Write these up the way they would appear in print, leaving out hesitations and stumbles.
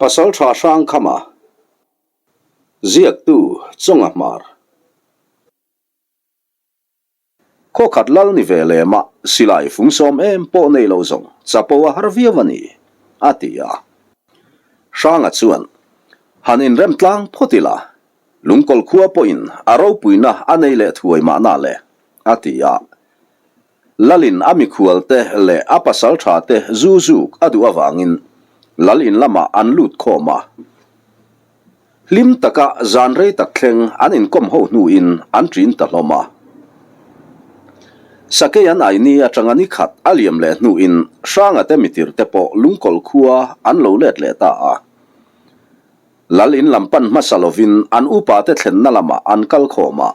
Pasalṭha Hrangkhama, Ziaktu Chawnga Hmar. Khawkhat lal ni ve lem a, silai fung sawm em pawh nei lo zawng chapo a har viau a ni, a ti a. Hranga chuan, Han inrem tlang phawt ila, Lungkawl khua pawhin a ropuina a nei leh thuai mahna le, a ti a. Lalin a mikhualte leh a pasal thate zu zuk a duh avangin Lal in lamah an lut khawm a. Hlim taka zan rei tak thleng an inkawm ho hnuin an ṭin ta hlawm a. Sakei an aini atanga ni khat a liam leh hnuin Hranga te mitirte pawh Lungkawlh khua an lo let leh ta a. Lal in lam pan hmasa lovin an upate thlenna lamah an kal khawm a.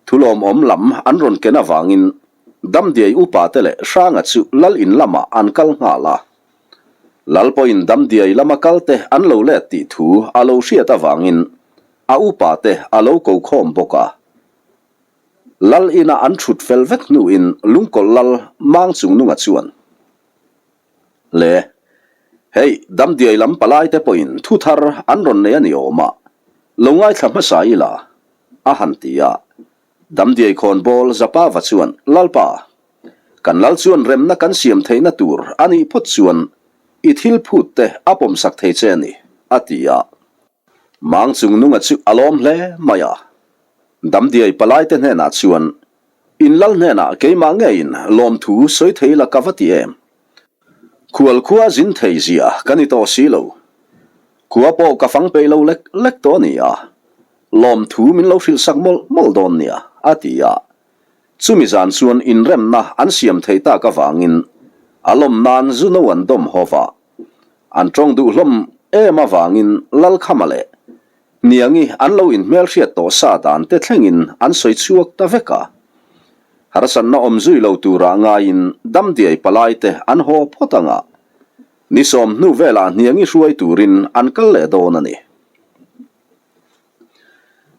Thulawmawm lam an rawn ken avangin Damdiai upate leh Hranga chu Lal in lamah an kal nghal a. Lal pawhin Damdiai lama kalte an lo let tih thu a lo hriat avangin a upate a lo ko khawm bawk a. Lal ina an thut fel vek hnuin Lungkawlh Lal Mang Chungnunga chuan, Le, hei Damdiai lam palaite pawhin thu thar an rawn nei a ni awm a, lo ngaithla hmasa ila, a han ti a. Damdiai khawnbawl Zapava chuan, Lalpa, kan lal chuan remna kan siam theihna tur a nih phawt chuan i thil phut te a pawmsak thei che a ni, a ti a. Mang Chungnunga chu a lawm hle mai a. Damdiai palaite hnenah chuan, In lal hnenah keimah ngeiin lawmthu sawi thei la ka va ti em? Khual khua zin thei zia ka ni tawh si lo. Khua pawh ka fang peih lo lek lek tawh a ni a. Lawmthu min lo hrilh sak mawlh mawlh dawn nia, a ti a. Chumi zan chuan inremna an siam thei tak avangin a lawm nan zu no an dawm ho va. An tawng duh hlawm em avangin Lalkhama leh Hniangi an lo inhmelhriat tawh sa dan te thlengin an sawi chhuak ta vek a. Harsatna awm zui lo turah ngaiin Damdiai palai te an haw phawt ang a, ni sawm hnu velah Hniangi hruai turin an kal leh dawn a ni.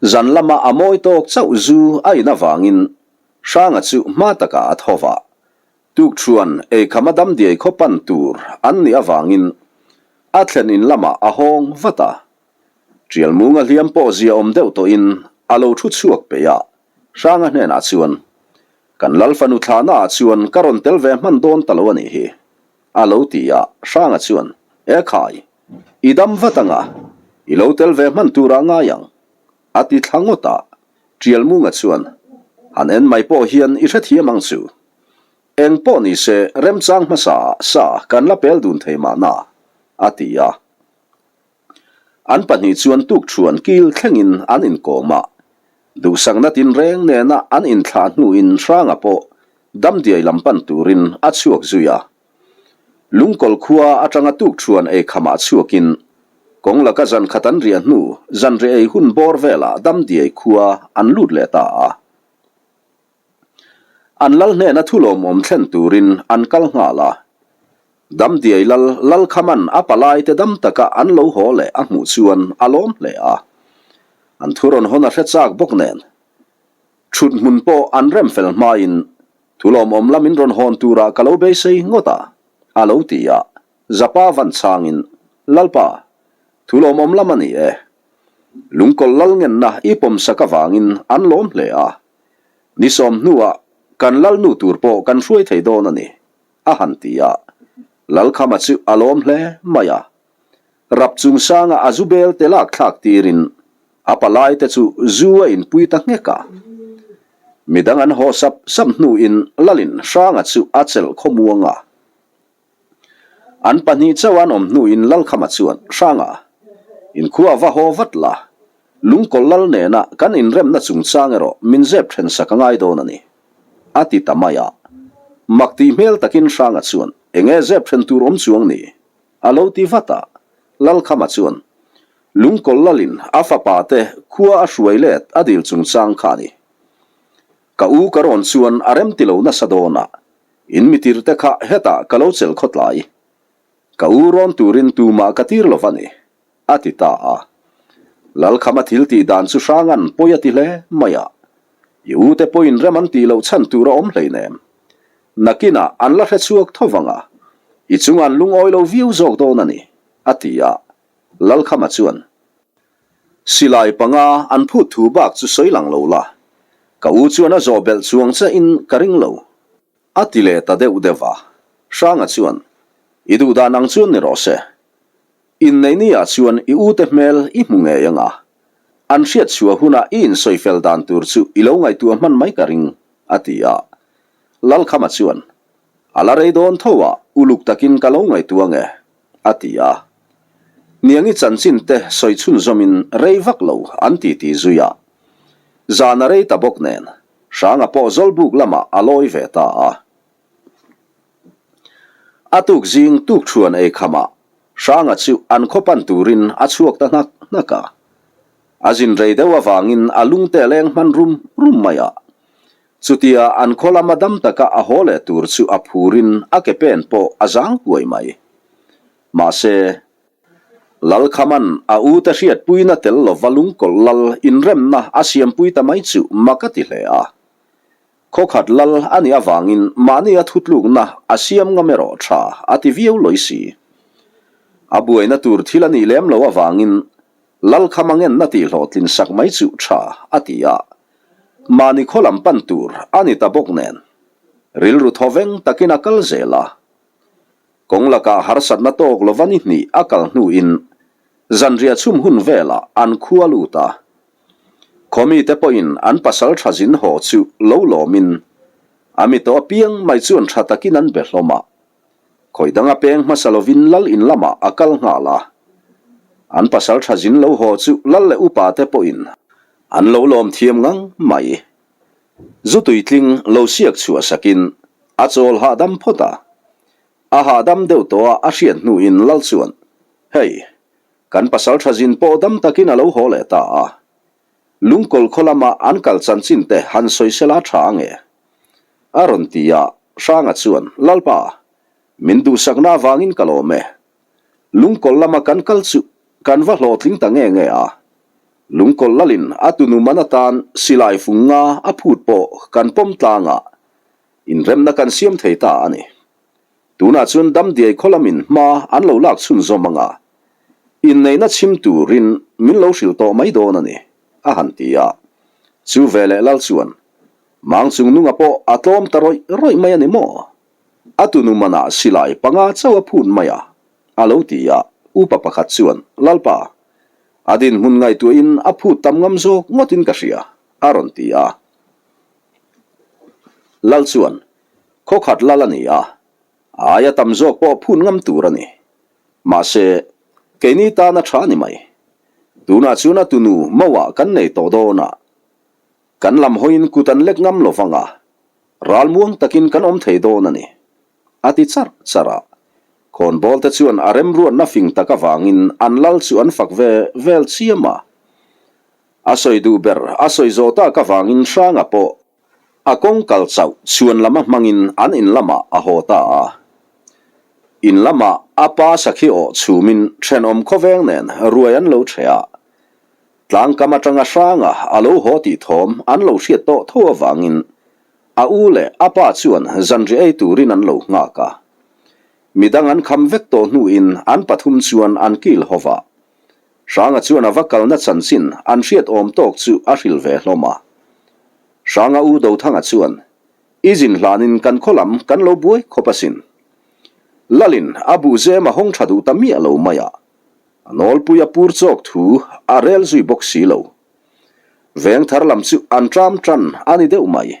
Zan lama a mawi tawk chauh zu a in avangin Hranga chu hma takah a tho va, Tukṭhuan eikhama Damdiai khaw pan tur an nih avangin a thlen in lamah a hawng vat a. Ṭialmunga hliam pawh zia awm deuh tawhin a lo thu chhuak peih a, Hranga hnenah chuan, Kan lal fanu thlahnaah chuan ka rawn tel ve hman dawn ta lo a nih hi, a lo ti a, Hranga chuan, E khai, i dam vat ang a, i lo tel ve hman turah ngai ang, a ti thla ngawt a, Ṭialmunga chuan, Han en mai pawh hian i hrethiam ang chu. Eng pawh ni se remchang hmasa ah sa kan la pel dun thei mahna, a ti a. An pahnih chuan tukṭhuan kil thlengin an inkawm a, duhsakna tinreng nena an inthlah hnuin Hranga pawh Damdiai lam pan turin a chhuak zui a. Lungkawl khua atanga tukṭhuan eikhamah chhuakin kawng laka zan khat an riah hnu zanriah ei hun bawr velah Damdiai khua an lut leh ta a. An lal hnena thulawmawm thlen turin an kal nghal a. Damdiai lal Lalkhaman a palaite dam taka an lo haw leh a hmuh chuan a lawm hle a. An thu rawn hawn a hre chak bawk nen. Thut hmun pawh an rem fel hmain thu lawmawm lamin rawn hawn turah ka lo beisei ngawt a, a lo ti a. Zapa van changin, Lalpa, thu lawmawm lam a ni e. Lungkawlh lal ngenna i pawmsak avangin an lawm hle a. Ni sawm hnuah kan lalnu tur pawh kan hruai thei dawn a ni. A han ti a, Lalkhama chu a lawm hle mai a. Rap chungsanga a zu bel te lak thlak tirin a palai te chu zu a inpui ta nghek a. Midang an haw sap sap hnuin Lalin Hranga chu a chelh khawmuang a. An pahnih chauh an awm hnuin Lalkhama chuan, Hranga, inkhua va haw vat la, Lungkawlh lal nena kan inremna chungchang erawh min zep then sak a ngai dawn a ni, a ti ta mai a. Mak tih hmel takin Hranga chuan, Enge zep then tur awm chuang ni? a lo ti vat a. Lalkhama chuan, Lungkawlh lalin a fapa te khua a hruai let a dil chungchang kha a ni. Ka u ka rawn chuan a rem ti lo nasa dawn a, in mitir te kha hetah ka lo chelh khawtlai. Ka u rawn turin tumah ka tir lo va ni. A ti ta a. Lalkhama thil tih dan chu Hranga'n pawi a ti hle mai a. I u te pawhin rem an tih loh chhan tur a awm hleinem. Nakinah an la hre chhuak tho vang a, i chunga an lungawi lo viau zawk dawn a ni, a ti a. Lalkhama chuan, Silai panga an phut thu bak chu sawi lang lo la, ka u chuan a zawh belh chuang che in ka ring lo. A ti leh ta deuh deuh a. Hranga chuan, I duh dan ang chuan ni rawh se. Inneih ni ah chuan i ute hmel i hmu ngei ang a. An hriat chhuah hunah i insawi fel dan tur chu i lo ngaihtuah hman mai ka ring, a ti a. Lalkhama chuan, A la rei dawn tho a, uluk takin ka lo ngaihtuah ang e, a ti a. Niangi chanchin te sawi chhunzawmin rei vak lo an titi zui a. Zan a rei ta bawk nen, Hranga pawh Zawlbuk lamah a lawi ve ta a. A tuk zing tuk thuan ei khamah Hranga chu an khaw pan turin a chhuak ta hnak hnak a. A zin rei deuh avangin a lungte a leng hman rum rum mai a. Chutia an khaw lama dam taka a haw leh tur chu a phurin a ke pen pawh a zang huai mai. Mahse, Lalkhaman a ute hriatpuina tel lova lungkawlh lal inremna a siampui ta mai chu mak a ti hle a. Khawkhat lal a nih avangin mahni a thutlukna a siam ngam erawh tha a ti viau lawi si. A buaina tur thil a nih lem loh avangin Lalkhama ngenna tihhlawhtlin sak mai chu tha a ti a. Mahni khaw lam pan tur a ni ta bawk nen rilru thawveng takin a kal zel a. Kawng lakah harsatna tawk lova ni hnih a kal hnuin zanriah chhum hun velah an khua lut a. Khawmite pawhin an pasal tha zin haw chu lo lawmin a mi tawh apiang mai chuan tha takin an be hlawm a. Khawi danga peng hmasa lovin lal in lamah a kal nghal a. An pasal tha zin lo haw chu lal leh upate pawhin an lo lawm thiam ngang mai. Zu tuitling lo siak chhuah sakin a chawl hahdam phawt a. A hahdam deuh tawh a a hriat hnuin lal chuan, Hei, kan pasal tha zin pawh dam takin a lo haw leh ta a. Lungkawl khaw lama an kal chanchin te han sawi sela tha ange? A rawn ti a, Hranga chuan, Lalpa, min duhsakna avangin ka lawm e. Lungkawl lama kan kal chu kan va hlawhtling ta nge nge a. Lungkawl lalin a tunu man atan silai fung nga a phut pawh kan pawm tlang a, inremna kan siam thei ta a ni. Tunah chuan Damdiai khaw lamin hma an lo lak chhunzawm ang a, inneihna chhim turin min lo hrilh tawh mai dawn a ni, a han ti a. Chu veleh lal chuan, Mang chung nunga pawh a tlawm ta rawih rawih mai a ni maw? A tunu manah silai panga chauh a phut mai a, a lo ti a. Upa pakhat chuan, Lalpa, a dinhmun ngaihtuahin a phut tam ngam zawk ngawtin ka hria, a rawn ti a. Lal chuan, Khawkhat lal a ni a, a aia tam zawk pawh phut ngam tur a ni. Mahse, keini tan a tha a ni mai. Tunah chuan a tunu mauah kan nei tawh dawn a, kan lam hawiin kut an lek ngam lo vang a, Ralmuang takin kan awm thei dawn a ni, a ti charh charh a. Khawnbawl te chuan a remruatna fing tak avangin an lal chu an fak ve vel chiam a. A sawi duh ber a sawi zawh tak avangin Hranga pawh a kawng kal chauh chhuan lama hmangin an in lamah a haw ta a. In lamah a pa sakhi awh chhumin thenawm khawveng nen ruai an lo ṭheh a. Tlangkam atanga Hranga a lo haw tih thawm an lo hriat tawh tho avangin a u leh a pa chuan zanriah ei turin an lo nghak a. Midang an kham vek tawh hnuin an pathum chuan an kil ho va. Hranga chuan a va kalna chanchin an hriat awm tawk chu a hrilh ve hlawm a. Hranga u Dothanga chuan, I zin hlanin kan khaw lam kan lo buai khawp asin. Lalin a buhzem a hawng tha duh ta miah lo mai a. A nawlpui a pur chawk thu a rel zui bawk si lo. Veng thar lam chu an ṭam ṭan a ni deuh mai.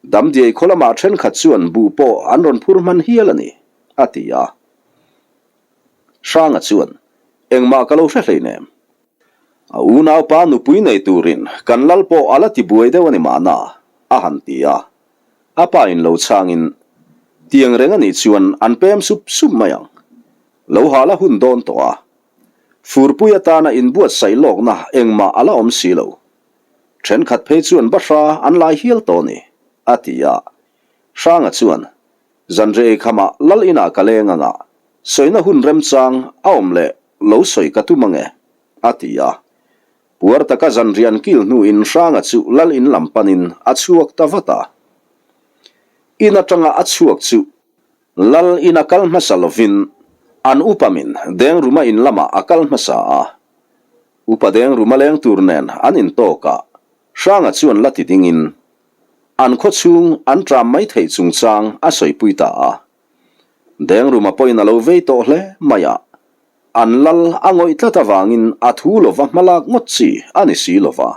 Damdiai khaw lamah ṭhenkhat chuan buh pawh an rawn phur hman hial a ni, a ti a. Hranga chuan, Engmah ka lo hre hleinem. A unaupa nupui nei turin kan lal pawh a la ti buai deuh a ni mahna, a han ti a. A pa in lo chhangin, Tiang reng a nih chuan an pem sup sup mai ang. Lo hal a hun dawn tawh a. Furpui atana inbuatsaih lawkna engmah a la awm si lo. Thenkhat phei chuan bahra an lai hial tawh a ni, a ti a. Hranga chuan, Zanrei khamah lal inah ka leng anga, sawina hun remchang a awm leh lo sawi ka tum ange, a ti a. Puar taka zanrian kil hnuin Hranga chu lal in lam panin a chhuak ta vat a. In atanga a chhuak chu Lal ina kal hmasa lovin. An upamin Dengruma in lamah a kal hmasa a. Upa Dengruma leng tur nen an intawk a, Hranga chuan la ti dingin an khaw chhung an tram mai theih chungchang a sawipui ta a. Dengruma pawhin a lo vei tawh hle mai a, an lal a ngawih tlat avangin a thu lova hmalak ngawt chi a ni si lova.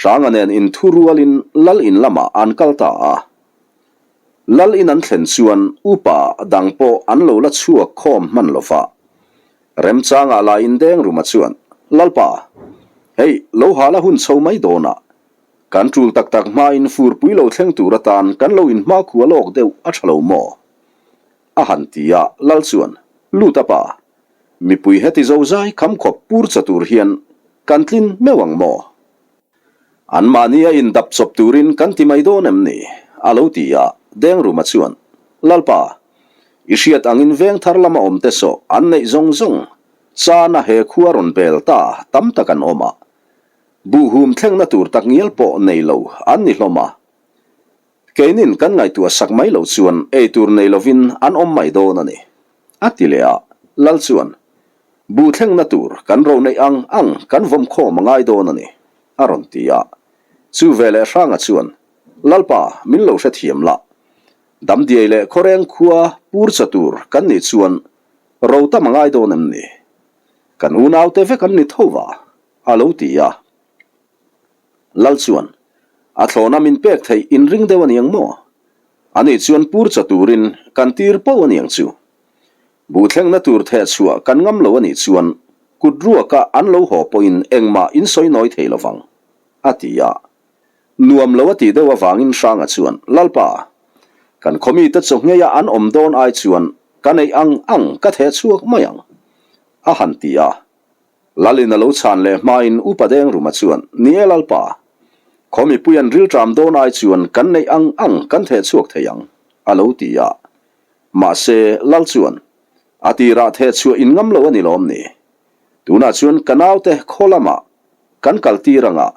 Hranga nen inthu rualin lal in lamah an kal ta a. Lal in an thlen chuan upa dang pawh an lo la chhuak khawm hman lo va. Remchangah la in deng ruma chuan, Lalpa, hei lo hal a hun chho mai dawn a, kan tul tak tak hmain furpui lo thleng tur atan kan lo inhmakhua lawk deuh a tha lo maw? A han ti a, Lal chuan, Lut a pa, mipui heti zozai kham khawp pur cha tur hian kan tlin meuh ang maw? Anmahni a indap chawp turin kan ti mai dawn em ni? A lo ti a, Dengruma chuan, Lalpa, i hriat angin veng thar lama awm te saw an neih zawng zawng chana he khua rawn bel ta tam tak an awm a, buhhum thlengna tur tak ngial pawh nei lo an ni hlawm a. Keinin kan ngaihtuah sak mai loh chuan ei tur nei lovin an awm mai dawn a ni, a ti leh a. Lal chuan, Buh thlengna tur kan ro neih ang ang kan vawm khawm a ngai dawn a ni, a rawn ti a. Chu veleh Hranga chuan, Lalpa, min lo hrethiam la. Damdiai leh Khawreng khua pur cha tur kan nih chuan ro tam a ngai dawn em ni? Kan unaute vek an ni tho va, a lo ti a. Lal chuan, A thlawna min pek theih inring deuh a niang maw? Ani chuan pur cha turin kan tir poh a niang chu. Buh thlengna tur theh chhuah kan ngam lo a nih chuan kut ruaka an lo haw pawhin engmah in sawi nawi thei lo vang, a ti a. Nuam lo a tih deuh avangin Hranga chuan, Lalpa, kan khawmite chaw ngheia an awm dawn ai chuan ka neih ang ang ka theh chhuak mai ang, a han ti a. Lalin a lo chhan leh hmain Upa Dengruma chuan, Ni e Lalpa, khaw mipui an rilṭam dawn ai chuan kan neih ang ang kan theh chhuak thei ang, a lo ti a. Mahse, Lal chuan, A tirah theh chhuah in ngam lo a ni lawm ni? Tunah chuan ka naute khaw lamah kan kal tir anga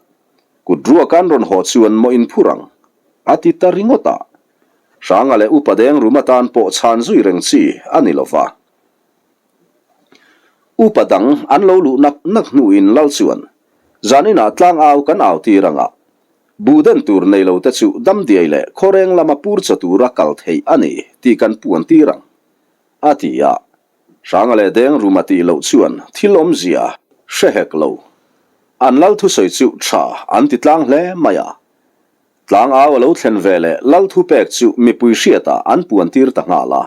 kut ruaka an rawn haw chuan maw in phur ang, a ti ta ringawt a. Hranga leh Upa Dengruma tan pawh chhan zui reng chi a ni lo va. Upa dang an lo luh nak nak hnuin Lal chuan, Zaninah tlangau kan au tir anga, buh den tur nei lo te chu damdiai leh khawreng lama pur chaw tura kal theih a ni tih kan puan tir ang, a ti a. Hranga leh Dengruma tih loh chuan thil awmzia hre hek lo. An Lal thusawi chu tha an ti tlang hle mai a. Tlangau a lo thlen veleh Lal thupek chu mipui hriatah an puan tir ta nghal a.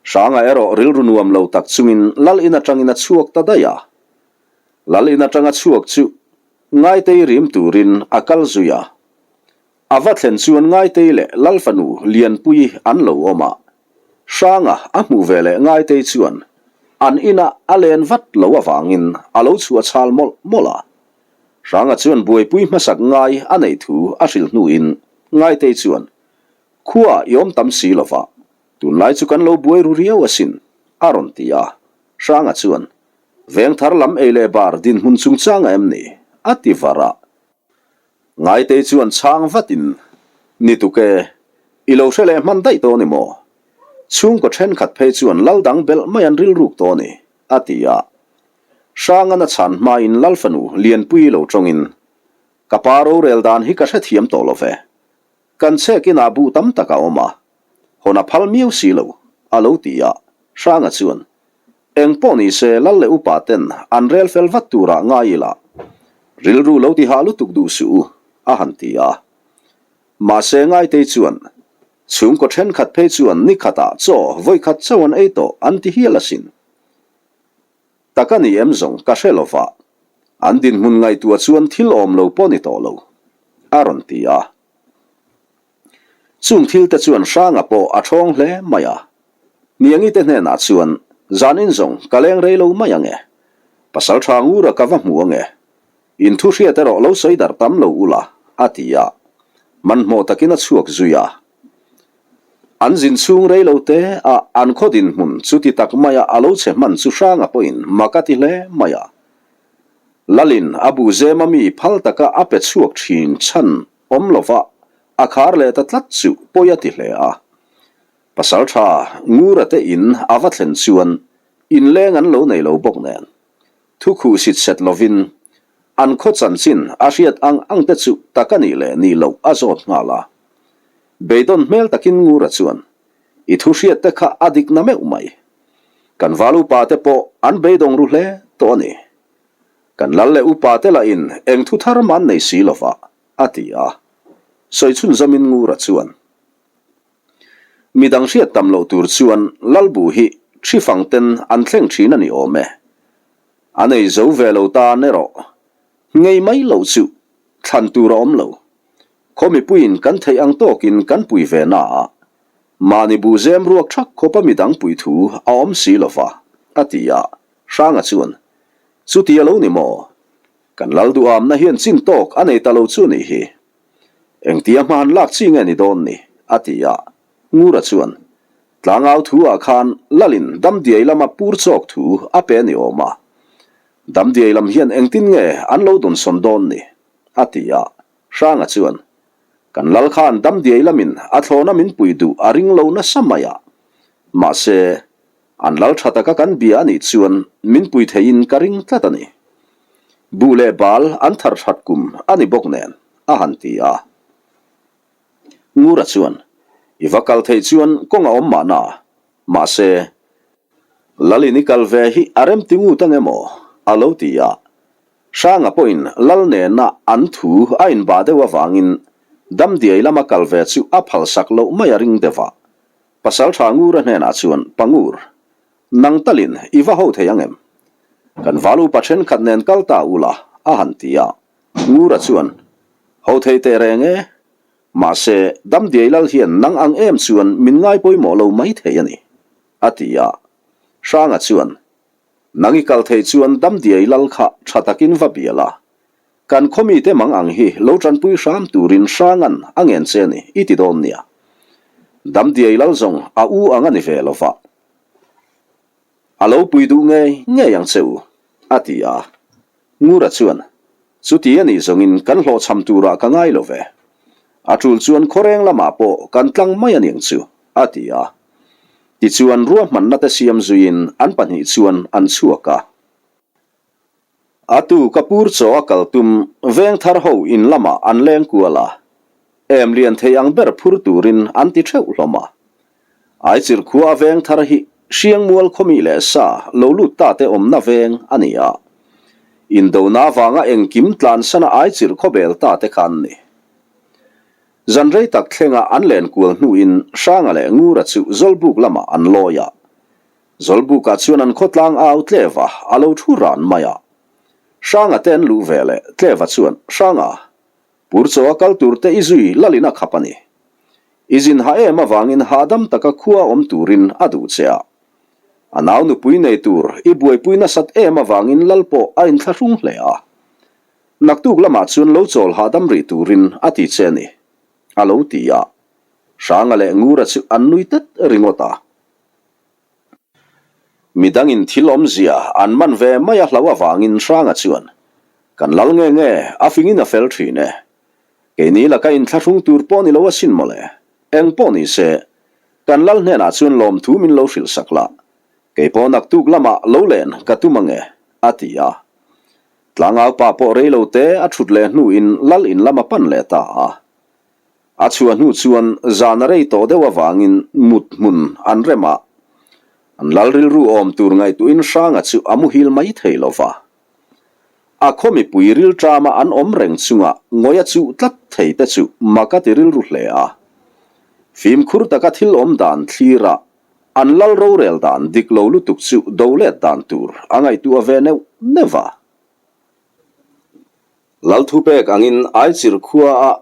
Hranga erawh rilru nuam lo tak chungin Lal in atangin a chhuak ta daih a. Lal in atanga chhuak chu Ngaitei rim turin a kal zui a. A va thlen chuan Ngaitei leh Lal fanu Lianpui an lo awm a. Hranga a hmuh ve leh Ngaitei chuan an inah a len vat lo avangin a lo chhuah chhal mawlh mawlh a. Hranga chuan buaipui hmasak ngai a neih thu a hrilh hnuin Ngaitei chuan Khua i awm tam si lova, tunlai chu kan lo buai ru riau asin, a rawn ti a. Hranga chuan, Vengthar lam ei leh bar dinhmun chungchanga em ni? a ti var a. Ngaitei chuan chhang vatin, Ni tuk e, i lo hre leh hman daih tawh ni maw? Chhungkaw thenkhat phei chuan lal dang belh mai an rilruk tawh ni, a ti a. Hrangan a chhan hmain lal fanu Lianpui lo tawngin, Ka pa rorel dan hi ka hrethiam tawh lo ve. Kan chhek inah buh tam tak a awm a, hawn a phal miau si lo, a lo ti a. Hranga chuan, Eng pawh ni se lal leh upa ten an rel fel vat turah ngai ila, rilru lo ti hah lutuk duh suh u, a han ti a. Mahse Ngaitei chuan, Chhungkaw thenkhat phei chuan ni khatah chaw vawikhat chauh an ei tawh an ti hial asin. Tak a ni em zawng ka hre lo va, an dinhmun ngaihtuah chuan thil awm lo pawh ni tawh lo, a rawn ti a. Chung thil te chuan Hranga pawh a thawng hle mai a. Niangi te hnenah chuan, Zanin zawng ka leng rei lo mai ang e. Pasal tha ngura ka va hmu ang e. In thu hriat erawh lo sawi darh tam lo ula, a ti a. Hmanhmawh takin a chhuak zui a. An zin chhung rei lo te a an khaw dinhmun chuti tak maia a lo chhe hman chu Hranga pawhin mak a ti hle mai a. Lalin a buh zema mi phal taka a pe chhuak thin chhan awm lova a khar leh ta tlat chu pawi a ti hle a. Pasalṭha Ngura te in a va thlen chuan inleng an lo nei lo bawk nen, thu khuh sit set lovin an khaw chanchin a hriat ang ang te chu tak a nih leh nih loh a zawt nghal a. Beidawn hmel takin Ngura chuan, I thu hriat te kha a dik na meuh mai. Kan val upa te pawh an beidawng ru hle tawh a ni. Kan lal leh upa te lahin eng thu thar mah an nei si lova, a ti a. Sawi chhunzawmin Ngura chuan, Midang hriat tam loh tur chuan Lalbu hi ṭhi fang ten an thleng ṭhin a ni awm e. A nei zo ve lo tan erawh ngei mai loh chu thlan tur a awm lo. Khaw mipuiin kan theih ang tawkin kan pui ve na a, mahni bu zem ruak ṭhak khawpa midang pui thu a awm si lo va, a ti a, Hranga chuan, Chuti a lo ni maw? Kan lal duhamna hian chin tawk a nei ta lo chu nih hi. Engtia hma han lak chi nge ni dawn ni? a ti a. Ngura chuan, Tlangau thu ah khan Lalin Damdiai lama pur chawk thu a pe a ni awm a. Damdiai lam hian engtin nge an lo dawnsawn dawn ni? a ti a. Hranga chuan, Kan lal khan Damdiai lamin a thlawna min pui duh a ring lo nasa mai a. Mahse, An lal tha taka kan bia a nih chuan min pui theiin ka ring tlat a ni. Buh leh bal an thar that kum a ni bawk nen, a han ti a. Ngura chuan, I va kal theih chuan kawng a awm mahna, mahse, Lalin i kal ve hi a rem ti ngut ang em aw? a lo ti a. Hranga pawhin lal nena an thu a inbah deuh avangin Damdiai lama kal ve chu a phalsak loh mai a ring deuh a. Pasalṭha Ngura hnenah chuan, Pangur, nang talin i va ho thei ang em? Kan val upa ṭhenkhat nen kal ta ula, a han ti a. Ngura chuan, Ho thei teh reng e. Mahse, Damdiai lal hian nang ang em chuan min ngai pawimawh lo mai thei a ni, a ti a. Hranga chuan, Nang i kal theih chuan Damdiai lal kha ṭha takin va bial a, Kan khaw mite mang ang hi lo tanpui hram turin Hrangan a ngen che ni i ti dawn nia. Damdiai lal zawng a u ang a ni ve lo va. A lo pui duh ngei ngei ang che u, a ti a. Ngura chuan, Chuti a nih zawngin kan hlawhchham turah ka ngai lo ve. A tul chuan khawreng lamah pawh kan tlang mai a niang chu, a ti a. Tichuan ruahmanna te siam zuiin an pahnih chuan an chhuak a. A tu ka pur chaw a kal tum veng thar ho in lamah an leng kual a, em lian thei ang ber phur turin an ti theuh hlawm a. Aichirh khua a veng thar hi Hriangmual khawmi leh sa lo lut ta te awmna veng a ni a. Indona avanga engkim tlansana Aichirh khawbel ta te kha an ni. Zan rei tak thlenga an len kual hnuin Hranga leh Ngura chu Zawlbuk lamah an lawi a. Zawlbukah chuan an khawtlang au Tleva a lo thu ran mai a. Hranga te an luh ve leh Tleva chuan, Hranga, Purchaw a kal tur te i zui lalin a khap a ni. I zin ha em avangin hahdam taka khua awm turin a duh che a. A nau nupui nei tur i buaipui nasat em avangin lal pawh a inthlahrung hle a. Naktuk lamah chuan lo chawl hahdam rih turin a ti che a ni, a lo ti a. Hranga leh Ngura chu an nui tet ringawt a. Midangin thil awmzia an man ve mai a hlau avangin Hranga chuan, Kan lal nge nge, a fingin a fel thin e. Keini laka inthlahrung tur pawh ni lo asin mawle. Eng pawh ni se, kan lal hnenah chuan lawmthu min lo hrilh sak la. Kei pawh naktuk lamah lo len ka tum ange, a ti a. Tlangau pa pawh rei lo te a thut leh hnuin lal in lam a pan leh ta a. A chhuah hnu chuan zan a rei tawh deuh avangin mut hmun an rem a, an lal rilru awm tur ngaihtuahin Hranga chu a muhil mai thei lo va. A khaw mipui rilṭama an awm reng chunga ngawi a chuh tlat thei te chu mak a ti rilru hle a. Fimkhur taka thil awm dan thlira an lal rorel dan dik lo lutuk chu do let dan tur a ngaihtuah ve neuh neuh a. Lalthupek angin Aichir khuaah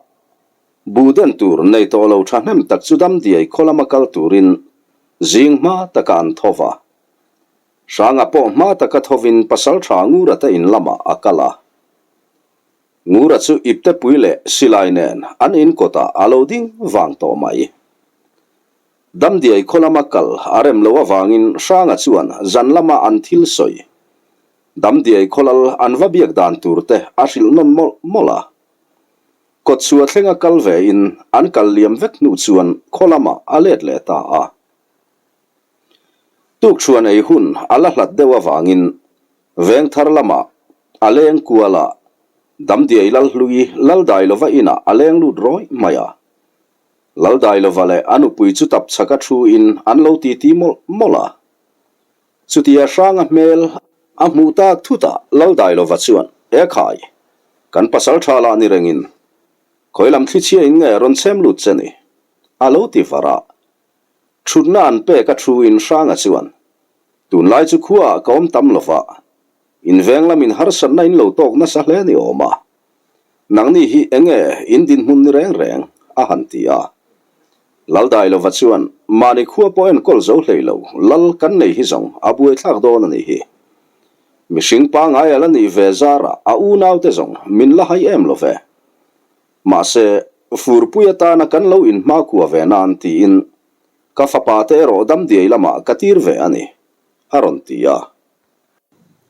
buh den tur nei tawh lo thahnem tak chu Damdiai khaw lama kal turin zing hma taka an tho va. Hranga pawh hma taka thovin Pasaltha Ngura te in lamah a kal a. Ngura chu iptepui leh silai nen an in kawtah a lo ding vang tawh mai. Damdiai khaw lama kal a rem loh avangin Hranga chuan zan lama an thil sawi Damdiai khawlal an va biak dan tur te a hrilh nawn mawlh mawlh a. Kawtchhuah thlenga kal ve in an kal liam vek hnu chuan khaw lamah a let leh ta a. Tukṭhuan ei hun a la hlat deuh avangin Vengthar lamah a leng kual a, Damdiai Lalhlui Laldailova inah a leng lut rawih mai a. Laldailova leh a nupui chu tapchhaka thuin an lo titi mawlh mawlh a. Chutia Hranga hmel a hmuh tak thutah Laldailova chuan, E khai, kan pasal tha lah ni rengin khawi lam thlichhia in nge rawn chhem lut che ni? a lo ti var a. Thutna an pek a thuin Hranga chuan, Tunlai chu khuaah ka awm tam lova, inveng lamin harsatna in lo tawk nasa hle ni awm a. Nangni hi enge in dinhmun ni reng reng? a han ti a. Laldailova chuan, Mahni khua pawh enkawl zo hlei lo, lal kan nei hi zawng a buaithlak dawn a nih hi. Mihring pangngai a la nih ve zarah a unaute zawng min la hai em lo ve. Mahse, furpui atana kan lo inhmakhua ve nan tiin ka fapa te erawh damdiai lamah ka tir ve a ni, a rawn ti a.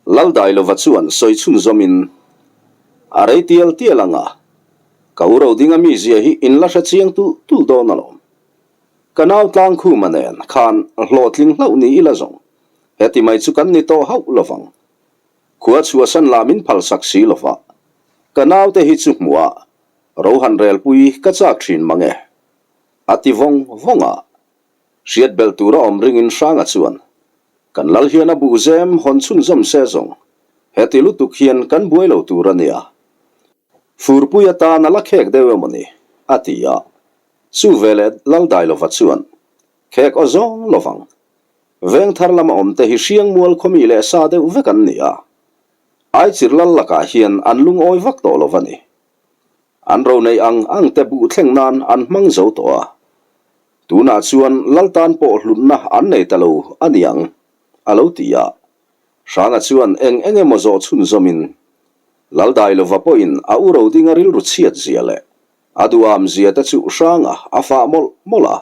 Laldailova chuan sawi chhunzawmin, A rei tial tial ang a, ka u Rodinga mizia hi in la hre chiang tulh tulh dawn alawm. Ka nau Tlangkhuma nen khan hlawhtling hlauh ni ila zawng, heti mai chu kan ni tawh hauh lovang. Khua chhuahsan lah min phalsak si lova, ka naute hi chu hmuh a, Rohan relpui ka chak thin mang e, a ti vawng vawng a. Hriat belh tur a awm ringin Hranga chuan, Kan lal hian a buhzem hawn chhunzawm se zawng, heti lutuk hian kan buai lo tur a nia. Furpui atan a la khek deuh emaw ni? a ti a. Chu veleh Laldailova chuan, Khek aw zawng lovang. Vengthar lama awmte hi Hriangmual khawmi leh sa deuh vek an ni a. Aichir lal lakah hian an lungawi vak tawh lo va ni. An ro neih ang ang te buh thleng nan an hmang zo tawh a. Tunah chuan lal tan pawh hlutna an nei ta lo a ni ang, a lo ti a. Hranga chuan eng eng emaw zawh chhunzawmin Laldailova pawhin a u Rodinga rilru chhiat zia leh a duham zia te chu Hranga a fah mawlh mawlh a.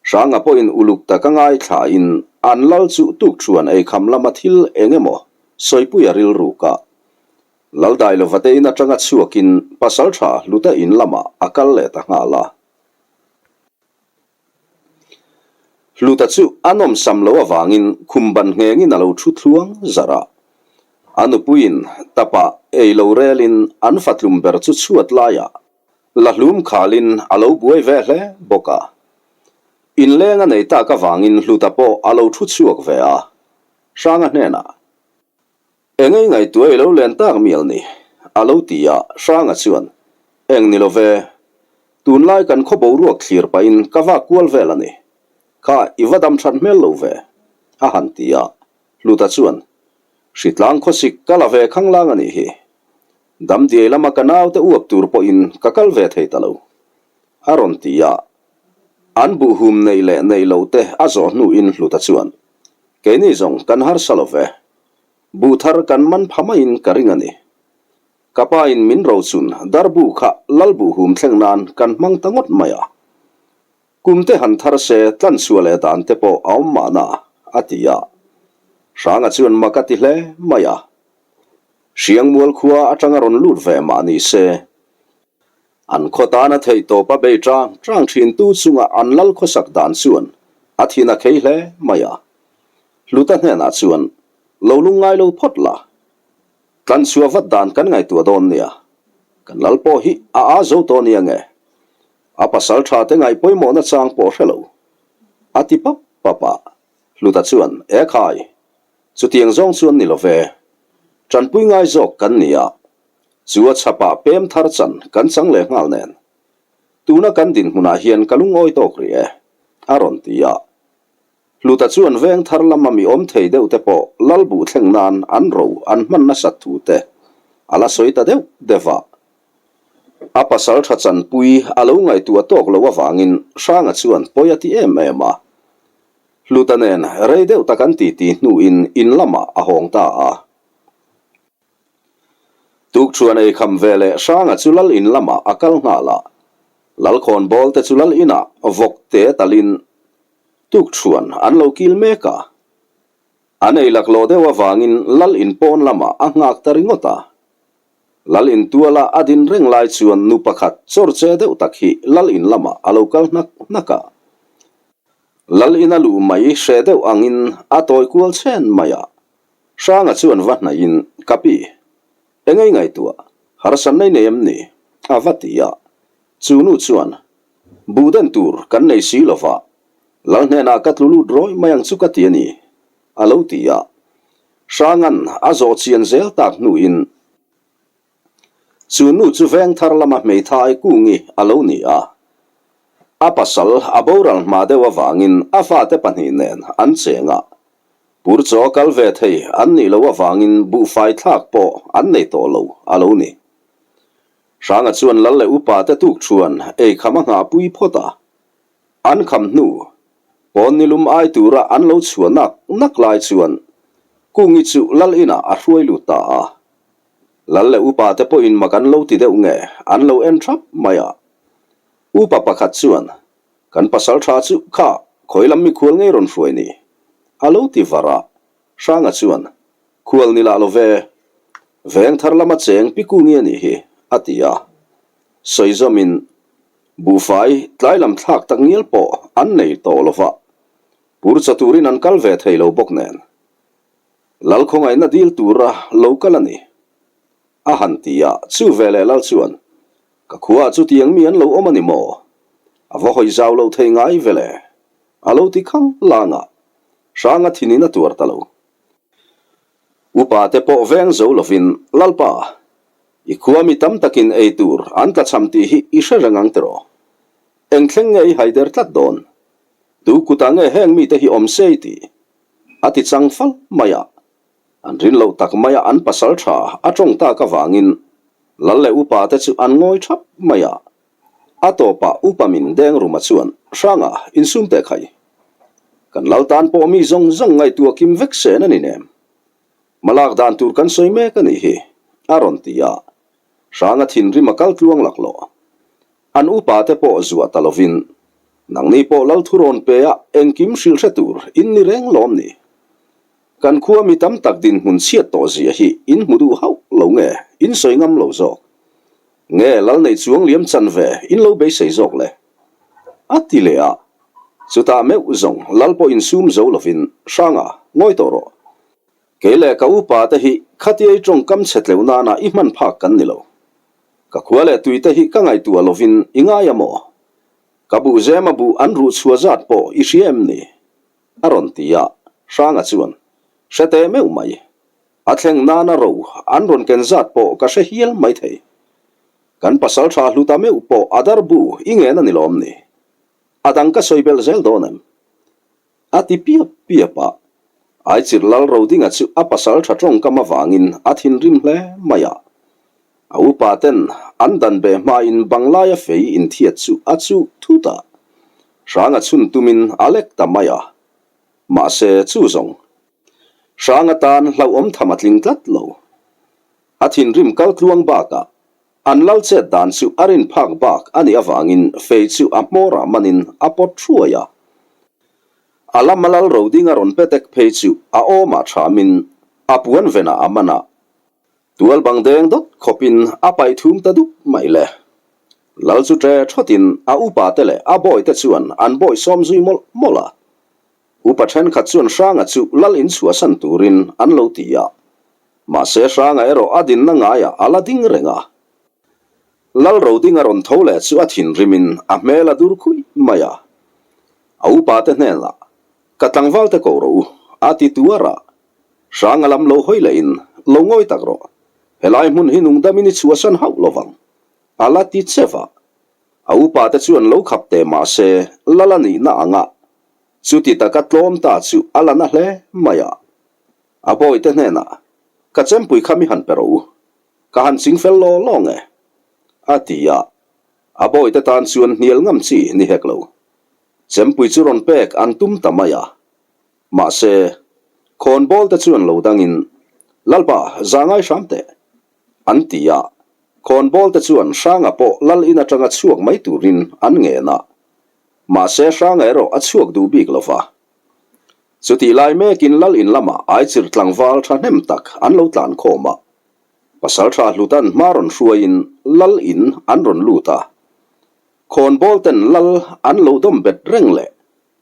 Hranga pawhin uluk taka ngaithlain an lal chu tukṭhuan eikham lama thil eng emaw sawipuia rilruk a. Laldailova te in aṭanga chhuakin pasalṭha Hluta in lamah a kal leh ta nghal a. Hluta chu a nawmsam lo avangin khum ban nghengin a lo ṭhu thluang zarh a. A nupuiin tapah ei lo relin an fatlum ber chu chhuat laiah La hlum khalin a lo buai ve hle bawk a. Inleng a nei tak avangin Hluta pawh a lo thu chhuak ve a. Hranga hnenah, Engei ngaihtuah i lo len tak mial ni? a lo ti a, Hranga chuan, Eng ni lo ve. Tunlai kan khaw boruak thlir pahin ka vak kual vel a ni. Kha i va dam that hmel lo ve, a han ti a. Hluta chuan, Hritlang khawsik ka la ve khanglang a nih hi. Damdiai lama ka naute uap tur pawhin ka kal ve thei ta lo, a rawn ti a. An buhhum neih leh neih loh te a zawh hnuin Hluta chuan, Keini zawng kan harsa lo ve. Buh thar kan man pha maiin ka ring a ni. Ka pa in min rochun darbu kha lal buhhum thleng nan kan hmang ta ngawt mai a. Kum te han thar se tlanchhuah leh dan te pawh a awm mahna, a ti a. Hranga chuan mak a ti hle mai a. Hriangmual khua atanga rawn lut ve mah ni se, an khaw tana theihtawp a bei tang tang thintu chunga an lal khawsak dan chuan a thin a khei hle mai a. Hluta hnenah chuan, Lo lungngai lo phawt la, tlanchhuah vat dan kan ngaihtuah dawn nia, kan lal pawh hi a aa zo tawh nia nge? A pasal tha te ngaih pawimawhna chang pawh hre lo, a ti pap pap a. Hluta chuan, Ekhai! Chutiang zawng chuan ni lo ve. Tanpui ngai zawk kan ni a, chu a chhapah pem thar chan kan chang leh nghal nen. Tuna kan dinhmunah hian ka lungawi tawk rih e, a rawn ti a. Hluta chuan veng thar lama mi awm thei deuh te pawh lal buh thleng nan an ro an hman nasat thu te a la sawi ta deuh deuh a. A pasal tha chanpui a lo ngaihtuah tawk loh avangin Hranga chuan pawi a ti em em a. Hluta nen rei deuh tak an titi hnuin in lamah a hawng ta a. Tukṭhuan ei kham ve leh Hranga chu lal in lamah a kal nghal a. Lalkhawn bawl te chu lal inah vawk te talin tukṭhuan an lo kil mek a. An ei laklawh deuh avangin lal in pawn lamah a nghak ta ringawt a. Lal in tuala a din reng lai chuan nu pakhat chawrche deuh tak hi lal in lamah a lo kal hnak hnak a. Lal ina luh mai hre deuh angin a tawi kual chhen mai a. Hranga chuan va hnaihin, Ka pi, eng ei ngaihtuah, harsan nei nei em ni? a va ti a. Chu nu chuan, Buh den tur kan nei si lo va, Lal hnenah ka tlu lut rawih mai ang chu ka ti a ni, a lo ti a. Hranga'n a zawh chian zel tak hnuin, Chu nu chu veng thar lama hmeithai kungi a lo ni a. A pasal a boral hma deuh avangin a fate pahnih nen an cheng a. Pur chaw kal ve thei an nih loh avangin buhfai thlak pawh an nei tawh lo a lo ni. Hranga chuan lal leh upa te tuk chuan ei kham a nghahpui phawt a. An kham hnu, pawn nilum ai tura an lo chhuah nak nak lai chuan Kungi chu lal inah a hruai lut ta a. Lal leh upa te pawhin mak an lo ti deuh nge an lo en thap mai a. Upa pakhat chuan, Kan pasal tha chu kha khawi lam mikhual ngei rawn hruai ni? a lo ti var a. Hranga chuan, Khual ni lah lo ve. Veng thar lama cheng piku nge nih hi? a ti a. Sawi zawmin, Buhfai tlai lam thlak tak ngial pawh an nei tawh lo va, pur chaw turin an kal ve thei lo bawk nen. Lal khawngaihna dil tura lo kal a ni, a han ti a, chu veleh Lal chuan, Ka khuaah chutiang mi an lo awm a ni maw? A va hawi zau lo thei ngai vele, a lo ti khang lang a, Hranga thinin a tuar ta lo. Upa te pawh veng zo lovin, Lalpa, i khua mi tam takin ei tur an tlachham tih hi i hre reng ang tiraw? Eng thleng nge i haider tlat dawn? Tu kutah nge heng mite hi awm se i tih? A ti chang fal mai a. An rin loh tak maia an pasal tha a tawng tak avangin Lal leh upa te chu an ngawi thap mai a. A tawpah upa min deng ruma chuan, Hranga, insum teh khai. Kan Lal tan pawh mi zawng zawng ngaihtuah kim vek sen a ni nem. Malak dan tur kan sawi mek a nih hi, a rawn ti a. Hranga thinrim a kal tluang laklawh. An upa te pawh zuah ta lovin, Nangni pawh Lal thurawn pe a engkim hrilh hre tur in ni reng lawm ni? Kan khua mi tam tak dinhmun chhiat tawh zia hi in hmu duh hauh lo nge in sawi ngam lo zawk? Nge Lal nei chuang liam chan ve in lo beisei zawk le? A ti leh a, chutah meuh zawng Lal pawh insum zo lovin, Hranga, ngawi tawh rawh. Kei leh ka upa te hi khatia i tawngkam chhe tleuh nana i hman phak kan ni lo. Ka khua leh tuite hi ka ngaihtuah lovin i ngai a maw? Ka buh zema buh an ruh chhuah zat pawh i hria em ni? A rawn ti a, Hranga chuan, Hre teh meuh mai. A thleng nana ro an rawn ken zat pawh ka hre hial mai thei. Kan pasaltha hluta meuh pawh a dar bu i ngen a ni lawm ni? A dang ka sawi belh zel dawn em? A ti piap piap a. Aichirh Lal Rodinga chu a pasal tha tawngkam avangin a thinrim hle mai a. A upa ten an dan beh hmain Banglaia fei inthiat chu a chuh thut a. Hranga chhun tumin a lek ta mai a. Mahse chu zawng. Hranga tan hlauhawm tham a tling tlat lo. A thinrim kal tluang bakah An lal chet dan chu a rin phak bak a nih avangin fei chu a hmawrah manin a pawt thuai a. A lama lal roding a rawn petek phei chu a awmah thamin a puan venah a man a. Tual bang deng dawt khawpin a paih thum ta dup mai le. Lal chu ṭe thawtin a upa te leh a bawi te chuan an bawi sawm zui mawlh mawlh a. Upa thenkhat chuan Hranga chu lal inchhuahsan turin an lo ti a. Mahse Hranga erawh a dinna ngaiah a la ding reng a. Lal Rodinga rawn tho leh chu a thinrimin a hmel a dur khuih mai a. A upate hnenah, Ka tlangvalte ko rawh u, a ti tuar a. Hranga lam lo hawi lehin, Lo ngawi tak rawh. Helai hmun hi nungdamin i chhuahsan hauh lo vang, a la ti che va. A upate chuan lo khap teh mahse Lal a nihna anga chuti taka tlawm ta chu a la na hle mai a. A bawihte hnenah, Ka chempui kha mi han pe rawh u, ka han ching fel law law nge? a ti a. A bawihte tan chuan hnial ngam chi ni hek lo. Chempui chu rawn pek an tum ta mai a. Mahse, khawnbawlte chuan lo dangin, Lalpa, za ngai hram teh, an ti a. Khawnbawlte chuan Hranga pawh lal in atanga chhuak mai turin an ngen a. Mahse, Hranga erawh a chhuak duh bik lo va. Chutih lai mekin lal in lamah Aichir tlangval thahnem tak an lo tlan khawm a. Pasaltha Hlutan hma rawn hruaiin lal in an rawn lut a. Khawnbawl ten lal an lo dawm bet reng leh.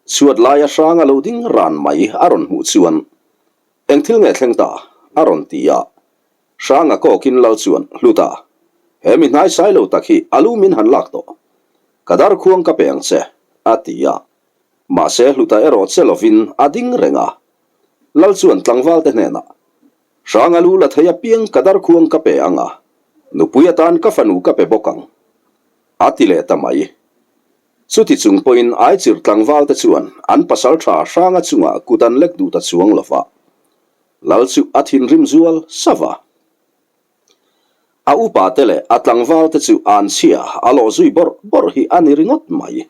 Chhuat laia Hranga lo ding ran mai a rawn hmuh chuan, Eng thil nge thleng ta? a rawn ti a. Hranga kawkin lal chuan, Hluta, he mi hnaisai lo tak hi a lu min han lak tawh. Ka darkhuang ka pe ang che, a ti a. Mahse Hluta erawh che lovin a ding reng a. Lal chuan tlangvalte hnenah, Hranga lu la thei apiang ka darkhuang ka pe ang a, nupui atan ka fanu ka pe bawk ang, a ti leh ta mai. Chuti chung pawhin Aichirh tlangvalte chuan an pasal tha Hranga chungah kut an lek duh ta chuang lo va. Lal chu a thinrim zual sa va. A upate leh a tlangvalte chu an chhia a lawh zui bawrh bawrh hi a ni ringawt mai.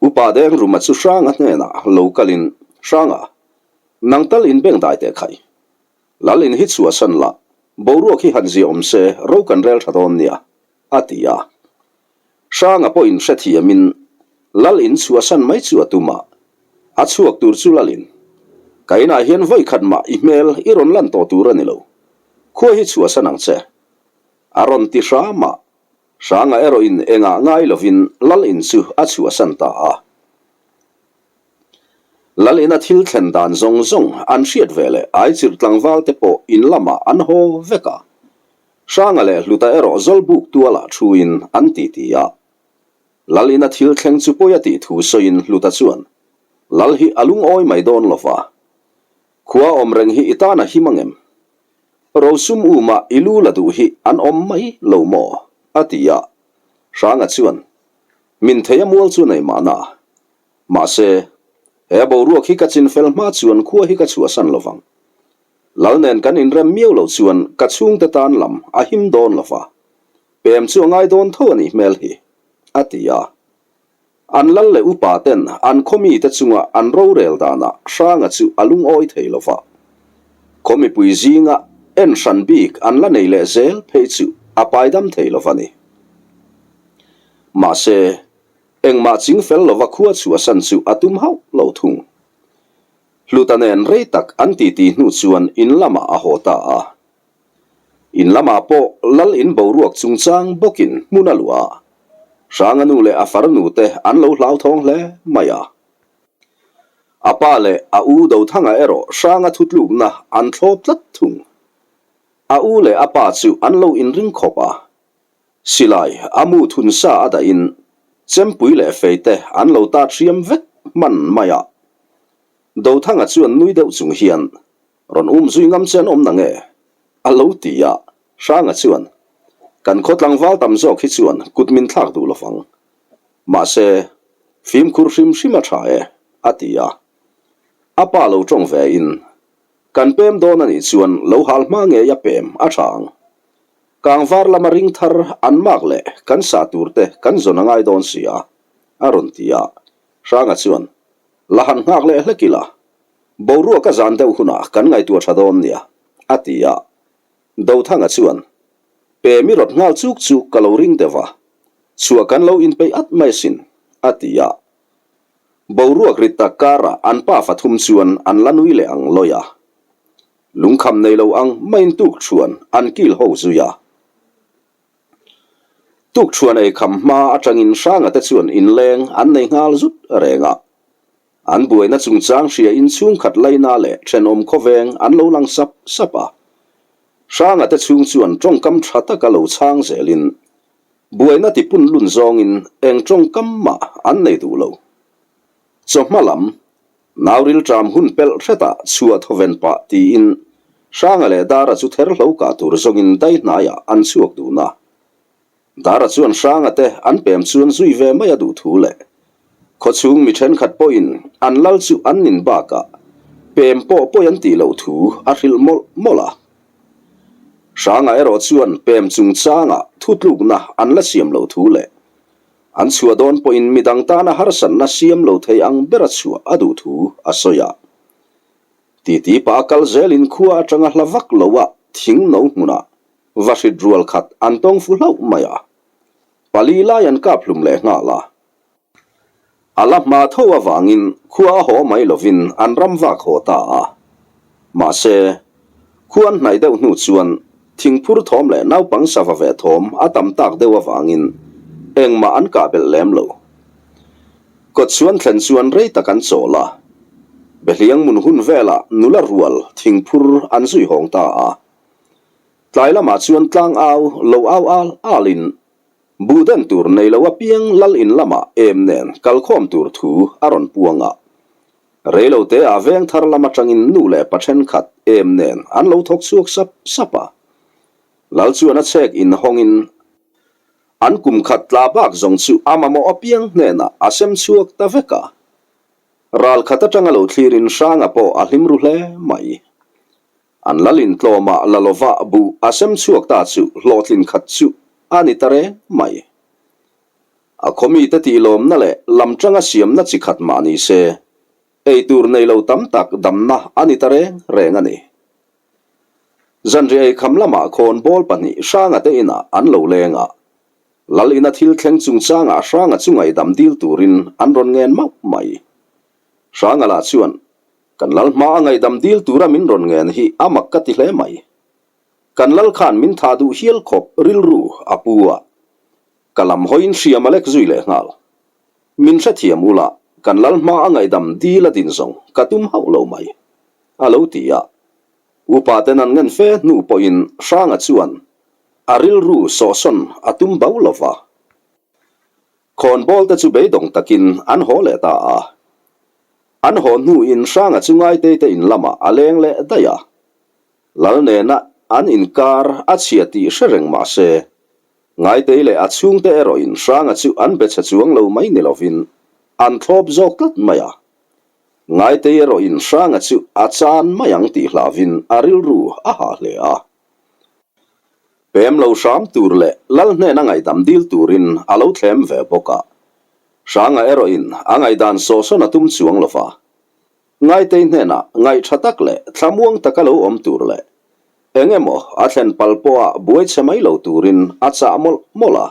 Upa Dengruma chu Hranga hnenah lo kalin, Hranga, nang tal inbengdai teh khai. Lal in hi chhuahsan la, boruak hi han zia awm se ro kan rel tha dawn nia, a ti a. Hranga pawhin hrethiamin Lal in chhuahsan mai chu a tum a, a chhuak tur chu Lalin, Ka inah hian vawi khat mah i hmel i rawn lan tawh tur a ni lo, khua hi chhuahsan ang che, a rawn ti hram a. Hranga erawhin engah ngai lovin Lal in chu a chhuahsan ta a. Lal ina thil thlen dan zawng zawng an hriat veleh Aichirh tlangval te pawh in lamah an haw vek a. Hranga leh Hluta erawh Zawlbuk tualah thuin an titi a. Lal ina thil thleng chu pawi a tih thu sawiin Hluta chuan, Lal hi a lungawi mai dawn lo va. Khua awm reng hi i tan a him angem? Rosum umah i lu la duh hi an awm mai lo maw? a ti a. Hranga chuan, Min thei a mual chu nei mahna. Mahse, he boruak hi ka chinfel hma chuan khua hi ka chhuahsan lo vang. Lal nen kan inrem miau loh chuan ka chhungte tan lam a him dawn lo va, pem chu a ngai dawn tho a nih hmel hi, a ti a. An lal leh upa ten an khaw mite chunga an rorel danah Hranga chu a lungawi thei lo va. Khaw mipui zinga en hran bik an la nei leh zel phei chu a paidam thei lo va ni. Mahse, engmah chingfel lova khua chhuahsan chu a tum hauh lo thung. Hluta nen rei tak an titi hnu chuan in lamah a haw ta a. In lamah pawh lal in boruak chungchang bawkin hmun a luah a. Hranga nu leh a farnu te an lo hlauthawng hle mai a. A pa leh a u Dothanga erawh Hranga thutlukna an thlawp tlat thung. A u leh a pa chu an lo inring khawp a. Silai a mu thun sa a dahin chempui leh fei te an lo tat hriam vek hman mai a. Dothanga chuan nui deuh chung hian, Rawn um zui ngam che an awm na nge? a lo ti a. Hranga chuan, Kan khaw tlangval tam zawk hi chuan kut min thlak duh lo vang. Mahse, fimkhur hrim hrim a tha e, a ti a. A pa lo tawng ve in, Kan pem dawn a nih chuan lo hal hma ngei a pem a tha ang. Kangvar lama ring thar an mak leh kan sah tur te kan zawn a ngai dawn si a, a rawn ti a. Hranga chuan, La han nghak leh hlek ila, boruak a zan deuh hunah kan ngaihtuah tha dawn nia, a ti a. Dothanga chuan, Pe mi rawt nghal chuk chu ka lo ring deuh a, chhuah kan lo inpeih at mai asin, a ti a. Boruak rit tak karah an pa fathum chuan an la nui leh ang lawi a. Lungkham nei lo ang maiin tukṭhuan an kil ho zui a. Tukṭhuan ei kham hma aṭangin Hranga te chuan inleng an nei nghal zut reng a. An buaina chungchang hria in chhungkhat laina leh ṭhenawm khawveng an lo lang sap sap a. Hranga te chhung chuan ṭawngkam ṭha taka lo chhang zelin buaina tipun lun zawngin eng ṭawngkam mah an nei duh lo. Chawhma lam Nauril ṭam hun pelh hretah chhuah thawven pah tiin Hranga leh Dara chu ther hlo kah tur zawngin dai hnaiah an chhuak dun a. Dara chuan Hranga te an pem chuan zui ve mai a duh thu leh khawchhung mi ṭhenkhat pawhin an lal chu an nin bakah pem pawh pawi an tih loh thu a hrilh mawlh mawlh a. Hranga erawh chuan pem chungchangah thutlukna an la siam loh thu leh An chhuah dawn pawhin midang tana harsatna siam lo thei ang bera chhuah a duh thu a sawi a. Titi pa kal zelin khua atanga hla vak lo a thing no hmunah va hrit rual khat an tawng fu hlauh mai a. Pali lai an kap hlum leh nghal a. A la hma tho avangin khua a haw mai lovin an ram vak haw ta a. Mahse, khu an hnaih deuh hnu chuan thingphur thawm leh naupang sava ve thawm a tam tak deuh avangin engmah an kah belh lem lo. Kawtchhuan thlen chuan rei tak an chawl a, Behliang mun hun velah nula rual thingphur an zui hawng ta a. Tlai lamah chuan tlang au lo au al alin buh den tur nei lo apiang lal in lamah em nen kalkhawm tur thu a rawn puang a. Rei lo te ah veng thar lam atangin nu leh pa thenkhat em nen an lo thawk chhuak sap sap a. Lal chuan a chhek inhawngin An kum khat tla bak zawng chu a mamawh apiang hnenah a sem chhuak ta vek a. Ral khat atanga lo thlirin Hranga pawh a hlim ru hle mai. An lal intlawmah la lova buh a sem chhuak ta chu hlawhtlin khat chu a ni ta reng mai. A khawmite tihlawmna leh lam tanga siamna chi khat mah ni se, eitur nei lo tam tak damna a ni ta reng reng a ni. Zanriah eikham lamah khawnbawl pahnih Hranga te inah an lo leng a, Lal ina thil thleng chungchangah Hranga chu ngaihdam dil turin an rawn ngen mauh mai. Hranga lah chuan, Kan Lal hma a ngaihdam dil tura min rawn ngen hi a mak ka ti hle mai. Kan Lal khan min thah duh hial khawp rilru a pu a, ka lam hawiin hriam a lek zui leh nghal. Min hrethiam ula, kan Lal hma a ngaihdam dil a din zawng ka tum hauh lo mai. A lo ti a. Upa ten an ngen fe hnu pawhin Hranga chuan a rilru sawhsawn a tum bo lo va. Khawnbawl te chu beidawng takin an haw leh ta a. An haw hnuin Hranga chu Ngaitei te in lamah a leng leh daih a. Lal nena an inkar a chhia tih hre reng mah se, Ngaitei leh a chhungte erawhin Hranga chu an be chhe chuang lo mai ni lovin an thlawp zawk tlat mai a. Ngaitei erawhin Hranga chu a chan mai ang tih hlauhin a rilru a hah hle a. Pem lo hram tur leh Lal hnena ngaihdam dil turin a lo thlem ve bawk a. Hranga erawhin a ngaihdan sawhsawn a tum chuang lo va. Ngaitei hnenah ngaihtha tak leh thlamuang taka lo awm tur leh eng emaw a thlen pal pawha buai chhe mai lo turin a chah mawlh mawlh a.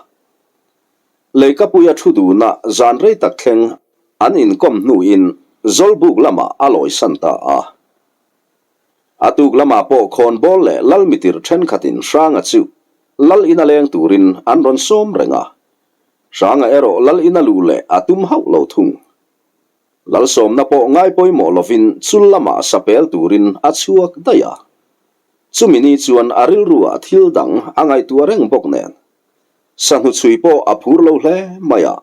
Leikapuia thu duna zan rei tak thleng an inkawm hnuin Zawlbuk lamah a lawisan ta a. A tuk lamah pawh khawnbawl leh lal mitir thenkhatin Hranga chu lal ina leng turin an rawn sawm reng a. Hranga erawh lal ina luh leh a tum hauh lo thung. Lalsawmna pawh ngai pawimawh lovin chul lamah sapel turin a chhuak daih a. Chumi ni chuan a rilruah thil dang a ngaihtuah reng bawk nen. Sahnu chhui pawh a phur lo hle mai a.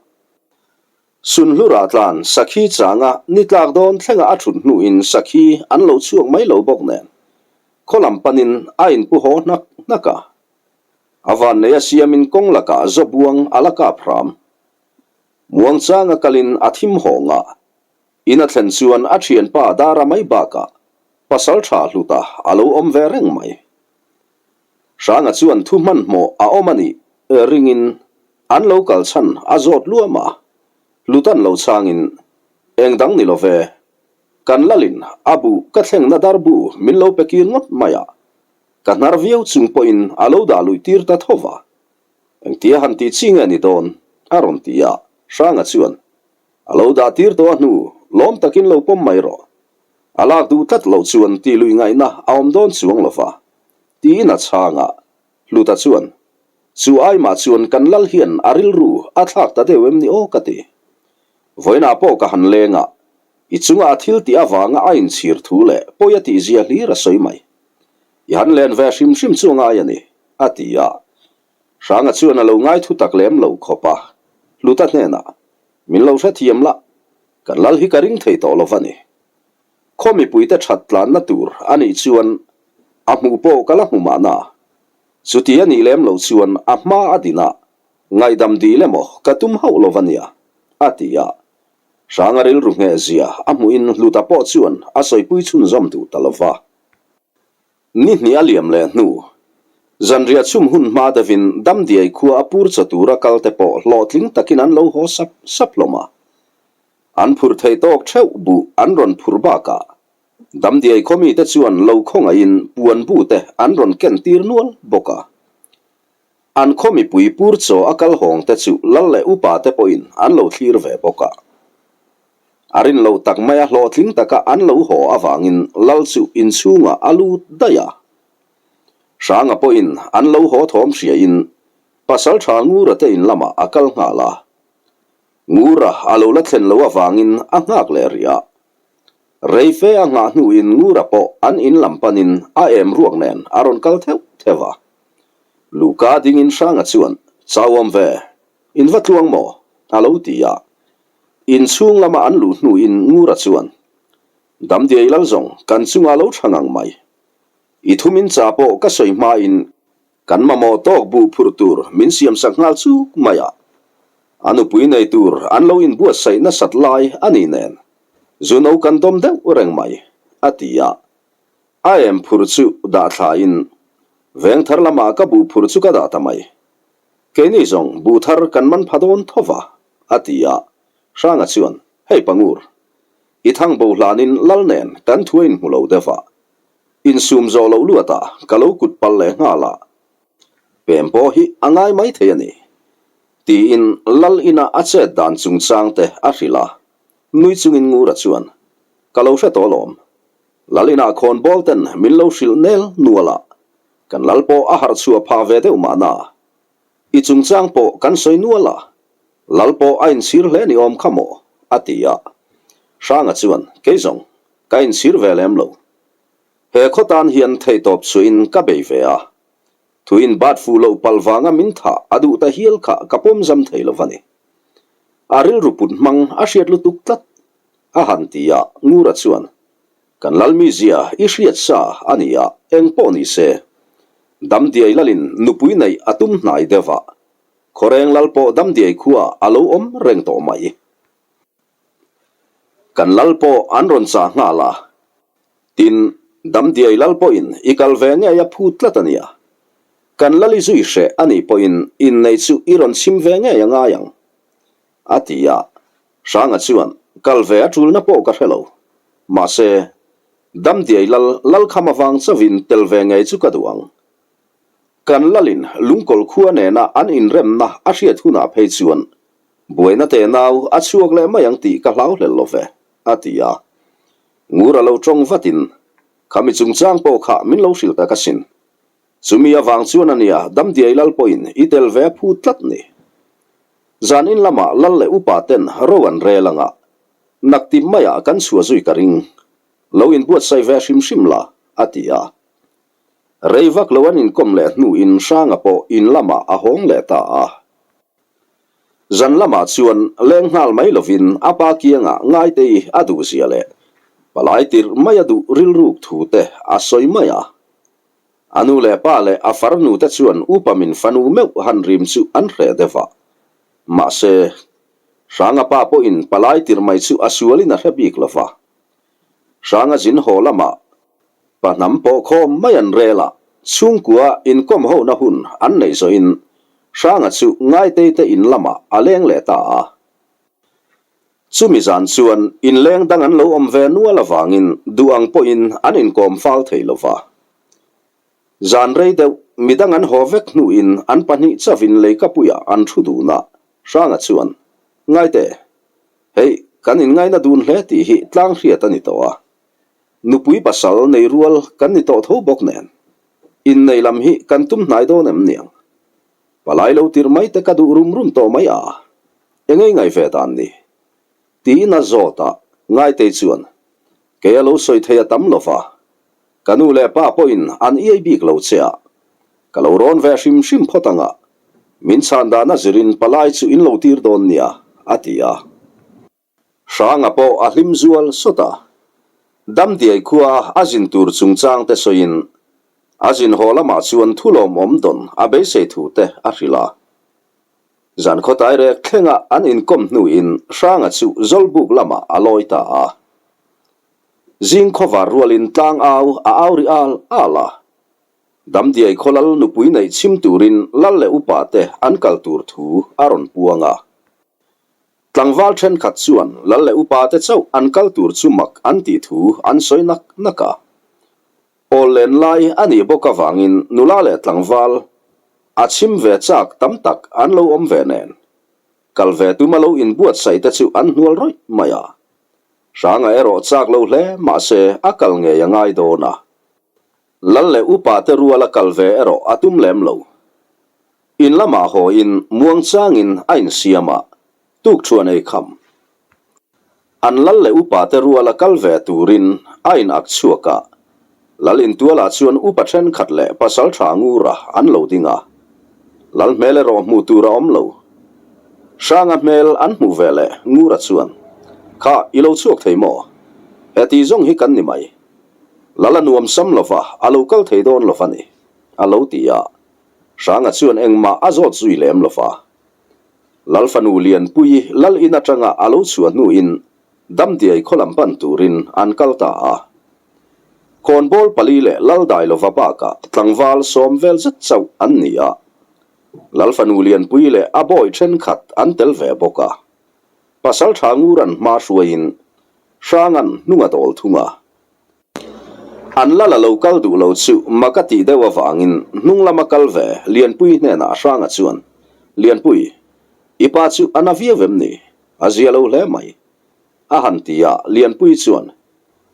Sunhlurah tlan sakhi changa ni tlak dawn thlenga a thut hnuin sakhi an lo chhuak mai lo bawk nen khaw lam panin a inpu haw hnak hnak a. A vanneia siamin kawng lakah Zawbuang a la kap hram. Muangchanga kalin a thim hawng a, in a thlen chuan a thianpa Dara mai bakah pasal tha hluta a lo awm ve reng mai. Hranga chuan thu hmanhmawh a awm a nih ringin an lo kal chhan a zawt luam a, Hlutan lo changin, Eng dang ni lo ve, kan lalin a buh ka thlengna darbu min lo pe kir ngawt mai a, ka hnar viau chung pawhin a lo dah luih tir ta tho va. Engtia han tih chi nge ni dawn? a rawn ti a, Hranga chuan, A lo dah tir tawh a hnu, lawm takin lo pawm mai rawh. A lak duh tlat loh chuan tih luih ngaihna a awm dawn chuang lo va, tiin a chhang a, Hluta chuan, Chu aimah chuan kan lal hian a rilru a thlak ta deuh em ni aw ka ti. Vawiinah pawh ka han leng a, i chunga a thil tih avanga a inchhir thu leh pawi a tihzia hlir a sawi mai. I han len ve hrim hrim chu a ngai a ni. A ti a. Hranga chuan a lo ngai thu tak lem lo khawp a, Hluta hnenah, Min lo hrethiam la, kan lal hi ka ring thei tawh lo va ni. Khaw mipuite that tlanna tur a nih chuan a hmuh pawh ka la hmu mahna. Chuti a nih lem loh chuan a hma a din a, ngaihdam dil emaw ka tum hauh lo va nia, a ti a. Hranga rilru ngheh zia a hmuhin Hluta pawh chuan a sawipui chhunzawm duh ta lo va. Ni hnih a liam leh hnu, zanriah chhum hun hma deuhin Damdiai khua a pur chaw tura kal te pawh hlawhtling takin an lo haw sap sap hlawm a. An phur thei tawk theuh buh an rawn phur bakah Damdiai khaw mite chuan lo khawngaihin puan bu te an rawn ken tir nual bawk a. An khaw mipui pur chaw a kal hawng te chu lal leh upa te pawhin an lo thlir ve bawk a. A rin loh tak maia hlawhtling taka an lo haw avangin lal chu inchhungah a lut daih a. Hranga pawhin an lo haw thawm hriain Pasaltha Ngura te in lamah a kal nghal a. Ngura a lo la thlen loh avangin a nghak leh rih a. Rei fe a nghah hnuin Ngura pawh an in lam panin a em ruak nen a rawn kal theuh theuh a. Luhka dingin Hranga chuan, Chauawm ve, in va tluang maw? a lo ti a. Inchhung lama an luh hnuin Ngura chuan, Damdiai lal zawng kan chungah lo tha ngang mai. I thumin cha pawh ka sawi hmain Kan mamawh tawk buh phurh tur min siamsak nghal chuk mai a, a nupui nei tur an lo inbuatsaih nasat lai a ni nen, zu no kan dawm deuh reng mai, a ti a. A em phurh chu dah thlain veng thar lamah ka buh phurh chu ka dah ta mai. Keini zawng buh thar kan man pha dawn tho va, a ti a. Hranga chuan, Hei Pangur, i thang bo hlanin lal nen kan thu a inhmu lo deuh va, Insum zawh loh luatah ka lo kut palh leh nghal a, pem pawh hi a ngai mai thei a ni, tiin Lal ina a chet dan chungchang te a hrilh a. Nui chungin Ngura chuan, Ka lo hre tawh alawm. Lal inah khawnbawl ten min lo hrilh nel nual a, kan lal pawh a harh chhuah phah ve deuh mahna. I chungchang pawh kan sawi nual a, lal pawh a inchhir hle ni awm kha maw? a ti a. Hranga chuan, Kei zawng, ka inchhir ve lem lo. He khaw tan hian theihtawp chhuahin ka bei ve a, thuin bat fuh loh palh vanga min thah a duh ta hial kha ka pawm zam thei lo va ni. A rilru put hmang a hriat lutuk tlat, a han ti a, Ngura chuan, Kan Lalmizia i hriat sa a ni a, eng pawh ni se, Damdiai lalin nupui neih a tum hnai deuh a, Khawreng lal pawh Damdiai khua a lo awm reng tawh mai. Kan lal pawh an rawn chah nghal a, tin, Damdiai lal pawhin i kal ve ngei a phut tlat a nia. Kan lal i zui hreh a nih pawhin innei chu i rawn chhim ve ngei a ngai ang, a ti a. Hranga chuan, Kal ve a tulna pawh ka hre lo. Mahse, Damdiai lal Lalkham avang chauhin tel ve ngei chu ka duh ang. Kan lalin Lungkawlh khua nena an inremna a hriat hunah phei chuan Buaina te nau a chhuak leh mai ang tih ka hlau hlel lo ve, a ti a. Ngur a lo tawng vatin, Khami chungchang pawh kha min lo hrilh tak asin. Chumi avang chuan a nia Damdiai lal pawhin i tel ve a phut tlat ni. Zan in lamah lal leh upa ten ro an rel anga naktip maiah kan chhuah zui ka ring. Lo inbuatsaih ve hrim hrim la, a ti a. Rei vak lo an inkawm leh hnuin Hranga pawh in lamah a hawng leh ta a. Zan lamah chuan leng nghal mai lovin a pa kiangah Ngaitei a duh zia leh palai tirh mai a duh rilruk thu te a sawi mai a. A nu leh pa leh a farnu te chuan upa min fanu meuh han rim chu an hreh deuh a. Mahse, Hranga pa pawhin palai tirh mai chu a sualin a hre bik lo va. Hranga zin haw lamah Pa hnam pawh khawm mai an rel a, chhungkua inkawm hona hun an neih zawhin Hranga chu Ngaitei te in lamah a leng leh ta a. Chumi zan chuan inleng dang an lo awm ve nual avangin duh ang pawhin an inkawm fal thei lo va. Zan rei deuh midang an haw vek hnuin an pahnih chauhin leikapuiah an thu dun a, Hranga chuan, Ngaite, hei kan inngaina dun hle tih hi tlang hriat a ni tawh a, Nupui pasal nei rual kan ni tawh tho bawk nen, innei lam hi kan tum hnai dawn em niang? Palai lo tir mai te ka duh rum rum tawh mai a, engei ngaih ve dan ni? Tiin a zawt a, Ngaitei chuan, Kei a lo sawi thei a tam lo va, ka nu leh pa pawhin an iai bik lo che a, ka lo rawn ve hrim hrim phawt ang a, min chhan dan a zirin palai chu in lo tir dawn nia, a ti a. Hranga pawh a hlim zual sawt a. Damdiai khua a zin tur chungchang te sawiin a zin haw lamah chuan thu lawmawm dawn a beisei thu te a hrilh a. Zan khawtai rek thlenga an inkawm hnuin Hranga chu Zawlbuk lamah a lawi ta a. Zing khawvar rualin tlang au a au ri al al a. Damdiai khaw lal nupui neih chhim turin lal leh upa te an kal tur thu a rawn puang a. Tlangval thenkhat chuan lal leh upa te chauh an kal tur chu mak an tih thu an sawi nak nak a. Awl len lai a nih bawk avangin nula leh tlangval a chhim ve chak tam tak an lo awm ve nen. Kal ve tuma lo inbuatsaih te chu an hnual rawih mai a. Hranga erawh chak lo hle mahse a kal ngei a ngai dawn a. Lal leh upa te ruala kal ve erawh a tum lem lo. In lamah hawiin muangchangin a insiam a. Tukṭhuan ei kham. An lal leh upate ruala kal ve turin a in ak chhuak a. Lal intualah chuan upa thenkhat leh pasalṭha ngura an lo ding a. Lal hmel erawh hmuh tur a awm lo. Hranga hmel an hmuh ve leh ngura chuan, Kha, i lo chhuak thei maw? Heti zawng hi kan ni mai. Lal a nuam sam lova, a lo kal thei dawn lova ni, a lo ti a. Hranga chuan engmah a zawt zui lem lova. Lal fanu Lianpuii lal in atanga a lo chhuah hnuin Damdiai khaw lam pan turin an kal ta a. Khawnbawl pali leh Lal Dailova bakah tlangval sawm vel zet chauh an ni a. Lal fanu Lianpuii leh a bawi thenkhat an tel ve bawk a. Pasaltha Nguran hma hruaiin Hrangan hnung a dawl thung a. An lal a lo kal duh lo chu mak a tih deuh avangin hnung lama kal ve Lianpui hnenah Hranga chuan, Lianpui, i pa chu a na viau em ni? A zia lo hle mai. A han ti a, Lianpui chuan,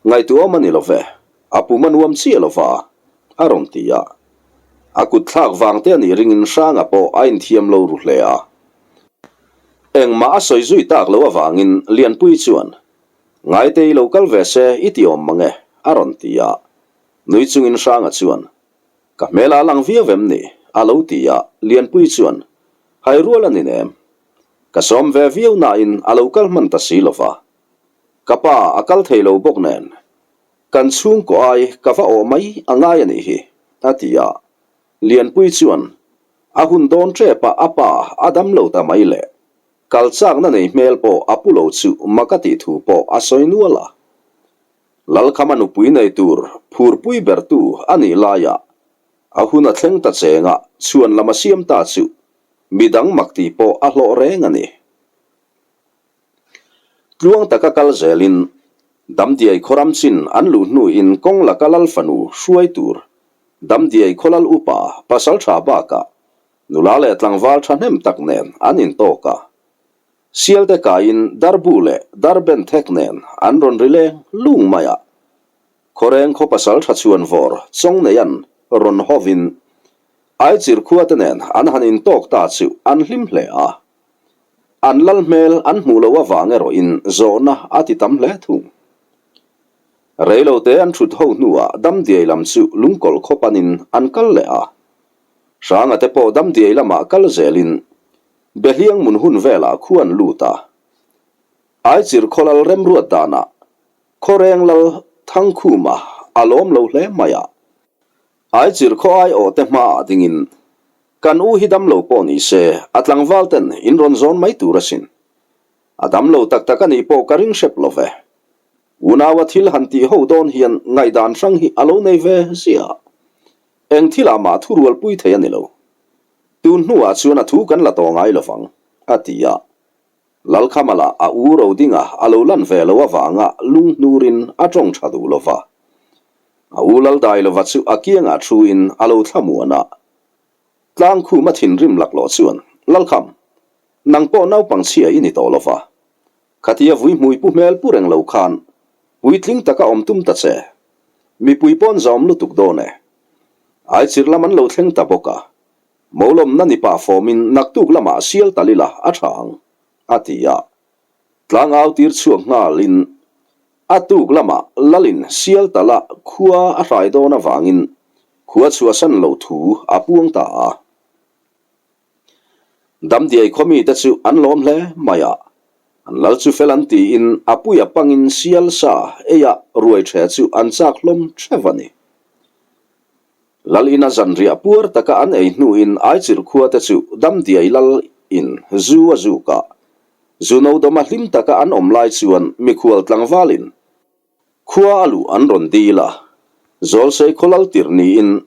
Ngaihtuahawm a ni lo ve, a pum a nuam chiah lo va, a rawn ti a. A kut thlak vang te a nih ringin Hranga pawh a inthiam lo ru hle a. Engmah a sawi zui tak lo avangin Lianpui chuan, Ngaitei lo kal ve se i ti awm mang e, a rawn ti a. Nui chungin Hranga chuan, Ka hmel a lang viau em ni? a lo ti a, Lianpui chuan, Hai rual a ni nem. Ka sawm ve viau nain a lo kal hman ta si lo va. Ka pa a kal thei lo bawk nen, kan chhungkaw ai ka va awh mai a ngai a nih hi, a ti a. Lianpui chuan, A hun dawn tep a a pa a dam lo ta mai le. Kal chakna nei hmel pawh a pu lo chu mak a tih thu pawh a sawi nual a. Lalkhama nupui nei tur phurpui bertu a nih laiah a hun a thleng ta cheng a, chhuan lam a siam ta chu midang mak tih pawh a hlawh reng a ni. Tluang taka kal zelin Damdiai khawram chin an luh hnuin kawng laka Lal fanu hruai tur Damdiai khaw Lal upa Pasaltha bakah Nula leh tlangval thahnem tak nen an intawk a, Sialte kaiin darbu leh darben thek nen an rawn ri leng lung mai a. Khawreng khaw pasal tha chhuan vawr Chawngneian rawn hovin Aichir khuate nen an han intawk ta chu an hlim hle a. An lal hmel an hmuh loh avang erawhin zawhna a ti tam hle thung. Reilote an thut ho hnuah Damdiai lam chu lungkawlh khaw panin an kal leh a. Hranga te pawh Damdiai lamah kal zelin Behliang mun hun velah khu an lut a. Aichir khawlal remruat danah Khawreng lal Thangkhuma a lawm lo hle mai a. Aichir khaw aiawh te hmaah dingin, Kan u hi damlo pawh ni se, a tlangval ten in rawn zawn mai tur asin. A damlo tak tak a nih pawh ka ring hrep lo ve. Unaua thil han tih ho dawn hian ngaihdan hrang hi a lo nei ve ziah. Eng thilah mah thu rualpui thei a ni lo. Tun hnuah chuan a thu kan la tawh ngai lovang, a ti a. Lalkhamala a u Rodinga a lo lan ve lo avanga lung hnurin a tawng tha duh lo va. A u Laldailova chu a kiangah thuin a lo thlamuan a. Tlangkhuma thinrim laklawh chuan, Lalkham, nang pawh naupang chhia i ni tawh lo va. Khatia vui hmui pu hmel pu reng lo khan puitling taka awm tum ta che. Mipui pawn zawm lutuk dawn e. Aichir lam an lo thleng ta bawk a. Molawmna ni pah fawmin naktuk lamah sial ta lila a tha ang, a ti a. Tlangau tir chhuak nghalin a tuk lamah lalin sial tala khua a hrai dawn avangin khua chhuahsan lo thu a puang ta a. Damdiai khaw mite chu an lawm hle mai a, an lal chu fel an tiin a puia pangin sial sa eia ruai ṭhe chu an chak hlawm ṭheuh a ni. Lal ina zanriah puar taka an ei hnuin Aichirh khua te chu Damdiai lal in zu a zuk a, zu no dawma hlim taka an awm lai chuan mikhual tlangvalin Khua a luh an rawn dil a, Zawlsei khaw lal tirh niin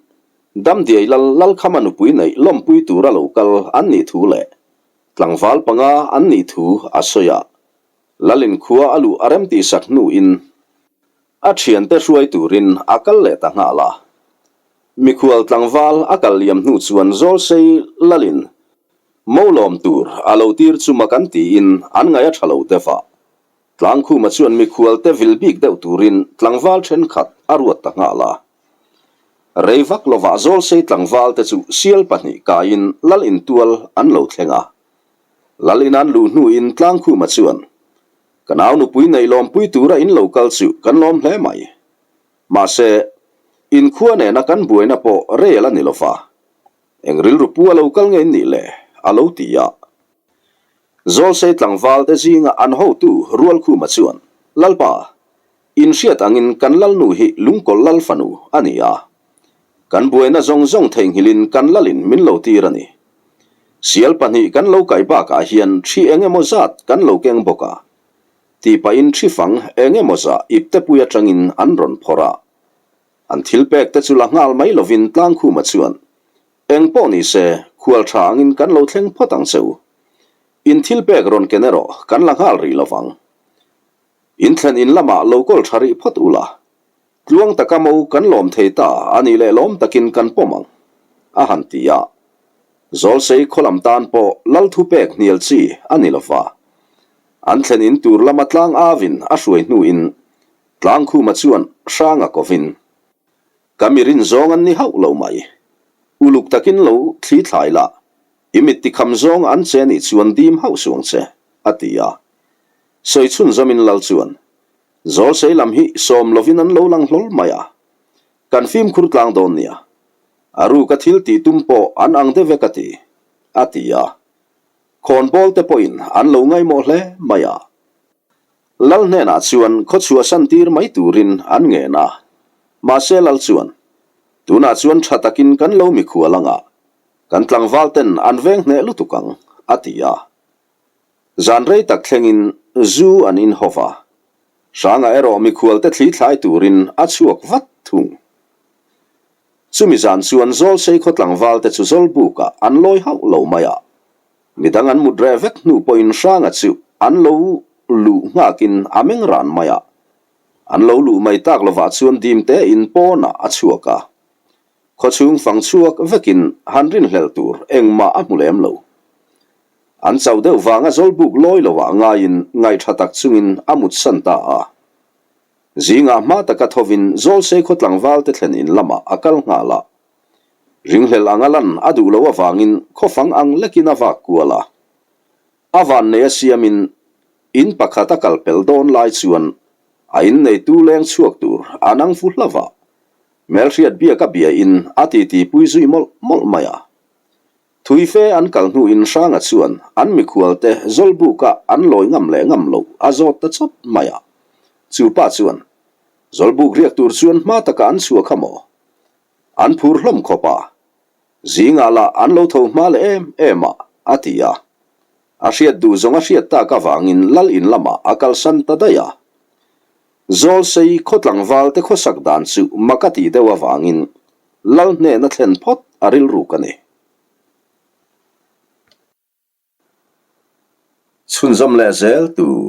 Damdiai lal Lalkhama nupui neih lawmpui tura lo kal an nih thu leh tlangval panga an nih thu a sawi a. Lalin khua a luh a remtihsak hnuin a thiante hruai turin a kal leh ta nghal a. Mikhual tlangval a kal liam hnu chuan Zawlsei lalin mo lawm tur a lo tir chu mak an tiin an ngaih a tha lo deuh a. Tlangkhuma chuan mikhual te vil bik deuh turin tlangval thenkhat a ruat ta nghal a. Rei vak lovah Zawlsei tlangval te chu sial pahnih kaiin lal intual an lo thleng a. Lal in an luh hnuin Tlangkhuma chuan, Ka nau nupui neih lawmpui tura in lo kal chu kan lawm hle mai. Mahse, inkhua nena kan buaina pawh rel a ni lo va. Eng rilru pu a lo kal nge in nih le? a lo ti a. Zawlsei tlangval te zinga an hotu Rualkhuma chuan, Lalpa, in hriat angin kan lalnu hi lungkawlh lal fanu a ni a. Kan buaina zawng zawng theihnghilhin kan lalin min lo tir a ni. Sial pahnih kan lo kai bakah hian thi eng emaw zat kan lo keng bawk a, tih pahin thi fang eng emaw zah iptepui atangin an rawn phawrh a. An thil pek te chu la nghal mai lovin Tlangkhuma chuan, Eng pawh ni se, khual tha angin kan lo thleng phawt ang che u. In thil pek rawn ken erawh kan la nghal rih lovang. In thlen in lamah lo kawl tha rih phawt ula, Tluang taka mo kan lawm thei ta a nih leh lawm takin kan pawm ang, a han ti a. Zawlsei khaw lam tan pawh lal thu pek hnial chi a ni lova. An thlen in tur lama tlang avin a hruai hnuin Tlangkhuma chuan Hranga kovin, Ka mi rin zawng an ni hauh lo mai. Uluk takin lo thli thlai la, i mit tikham zawng an che nih chuan dim hauh suang che, a ti a. Sawi chhunzawmin lal chuan, Zawlsei lam hi sawm lovin an lo lang hlawl mai a, kan fimkhur tlang dawn nia. A ruka thil tih tum pawh an ang deuh vek a ti, a ti a. Khawnbawl te pawhin an lo ngaimawh hle mai a. Lal hnenah chuan khawchhuahsan tir mai turin an ngen a. Mahse Lal chuan, Tunah chuan tha takin kan lo mikhual anga, kan tlangval ten an veng hneh lutuk ang, a ti a. Zan rei tak thlengin zu an in haw va, Hranga erawh mikhualte thli thlai turin a chhuak vat thung. Chumi zan chuan Zawlsei khaw tlangvalte chu Zawlbukah an lawi hauh lo mai a, midang an mut reh vek hnu pawhin Hranga chu an lo luh nghakin a meng ran mai a, an lo luh mai tak lovah chuan dimtein pawnah a chhuak a. Khawchhung fang chhuak vekin han rinhlelh tur engmah a hmu lem lo. An chauh deuh vanga Zawlbuk lawi loah ngaiin ngaihṭha tak chungin a mutsan ta a. Zingah hma taka thovin Zawlsei khaw tlangvalte thlen in lamah a kal nghal a. Ringhlel anga lan a duh loh avangin khawfang ang lekin a vak kual a. A vannei a siamin in pakhat a kal pel dawn lai chuan a inneitu leng chhuak tur a nang fu hlauh a. Hmelhriat biak a bia in a titi pui zui mawlh mawlh mai a. Thui fe an kal hnuin Hranga chuan an mikhualte Zawlbuka an lawi ngam leh ngam loh a zawt ta chawt mai a. Chu pa chuan, Zawlbuk riak tur chuan hma taka an chhuah kha maw? An phur hlawm khawp a. Zingah lah an lo tho hma leh em em a, a ti a. A hriat duh zawng a hriat tak avangin lal in lamah a kalsan ta daih a. Zawlsei khaw tlangvalte khawsak dan chu mak a tih deuh avangin Lal hnena thlen phawt a rilruk a ni. Chhunzawm leh zel tur.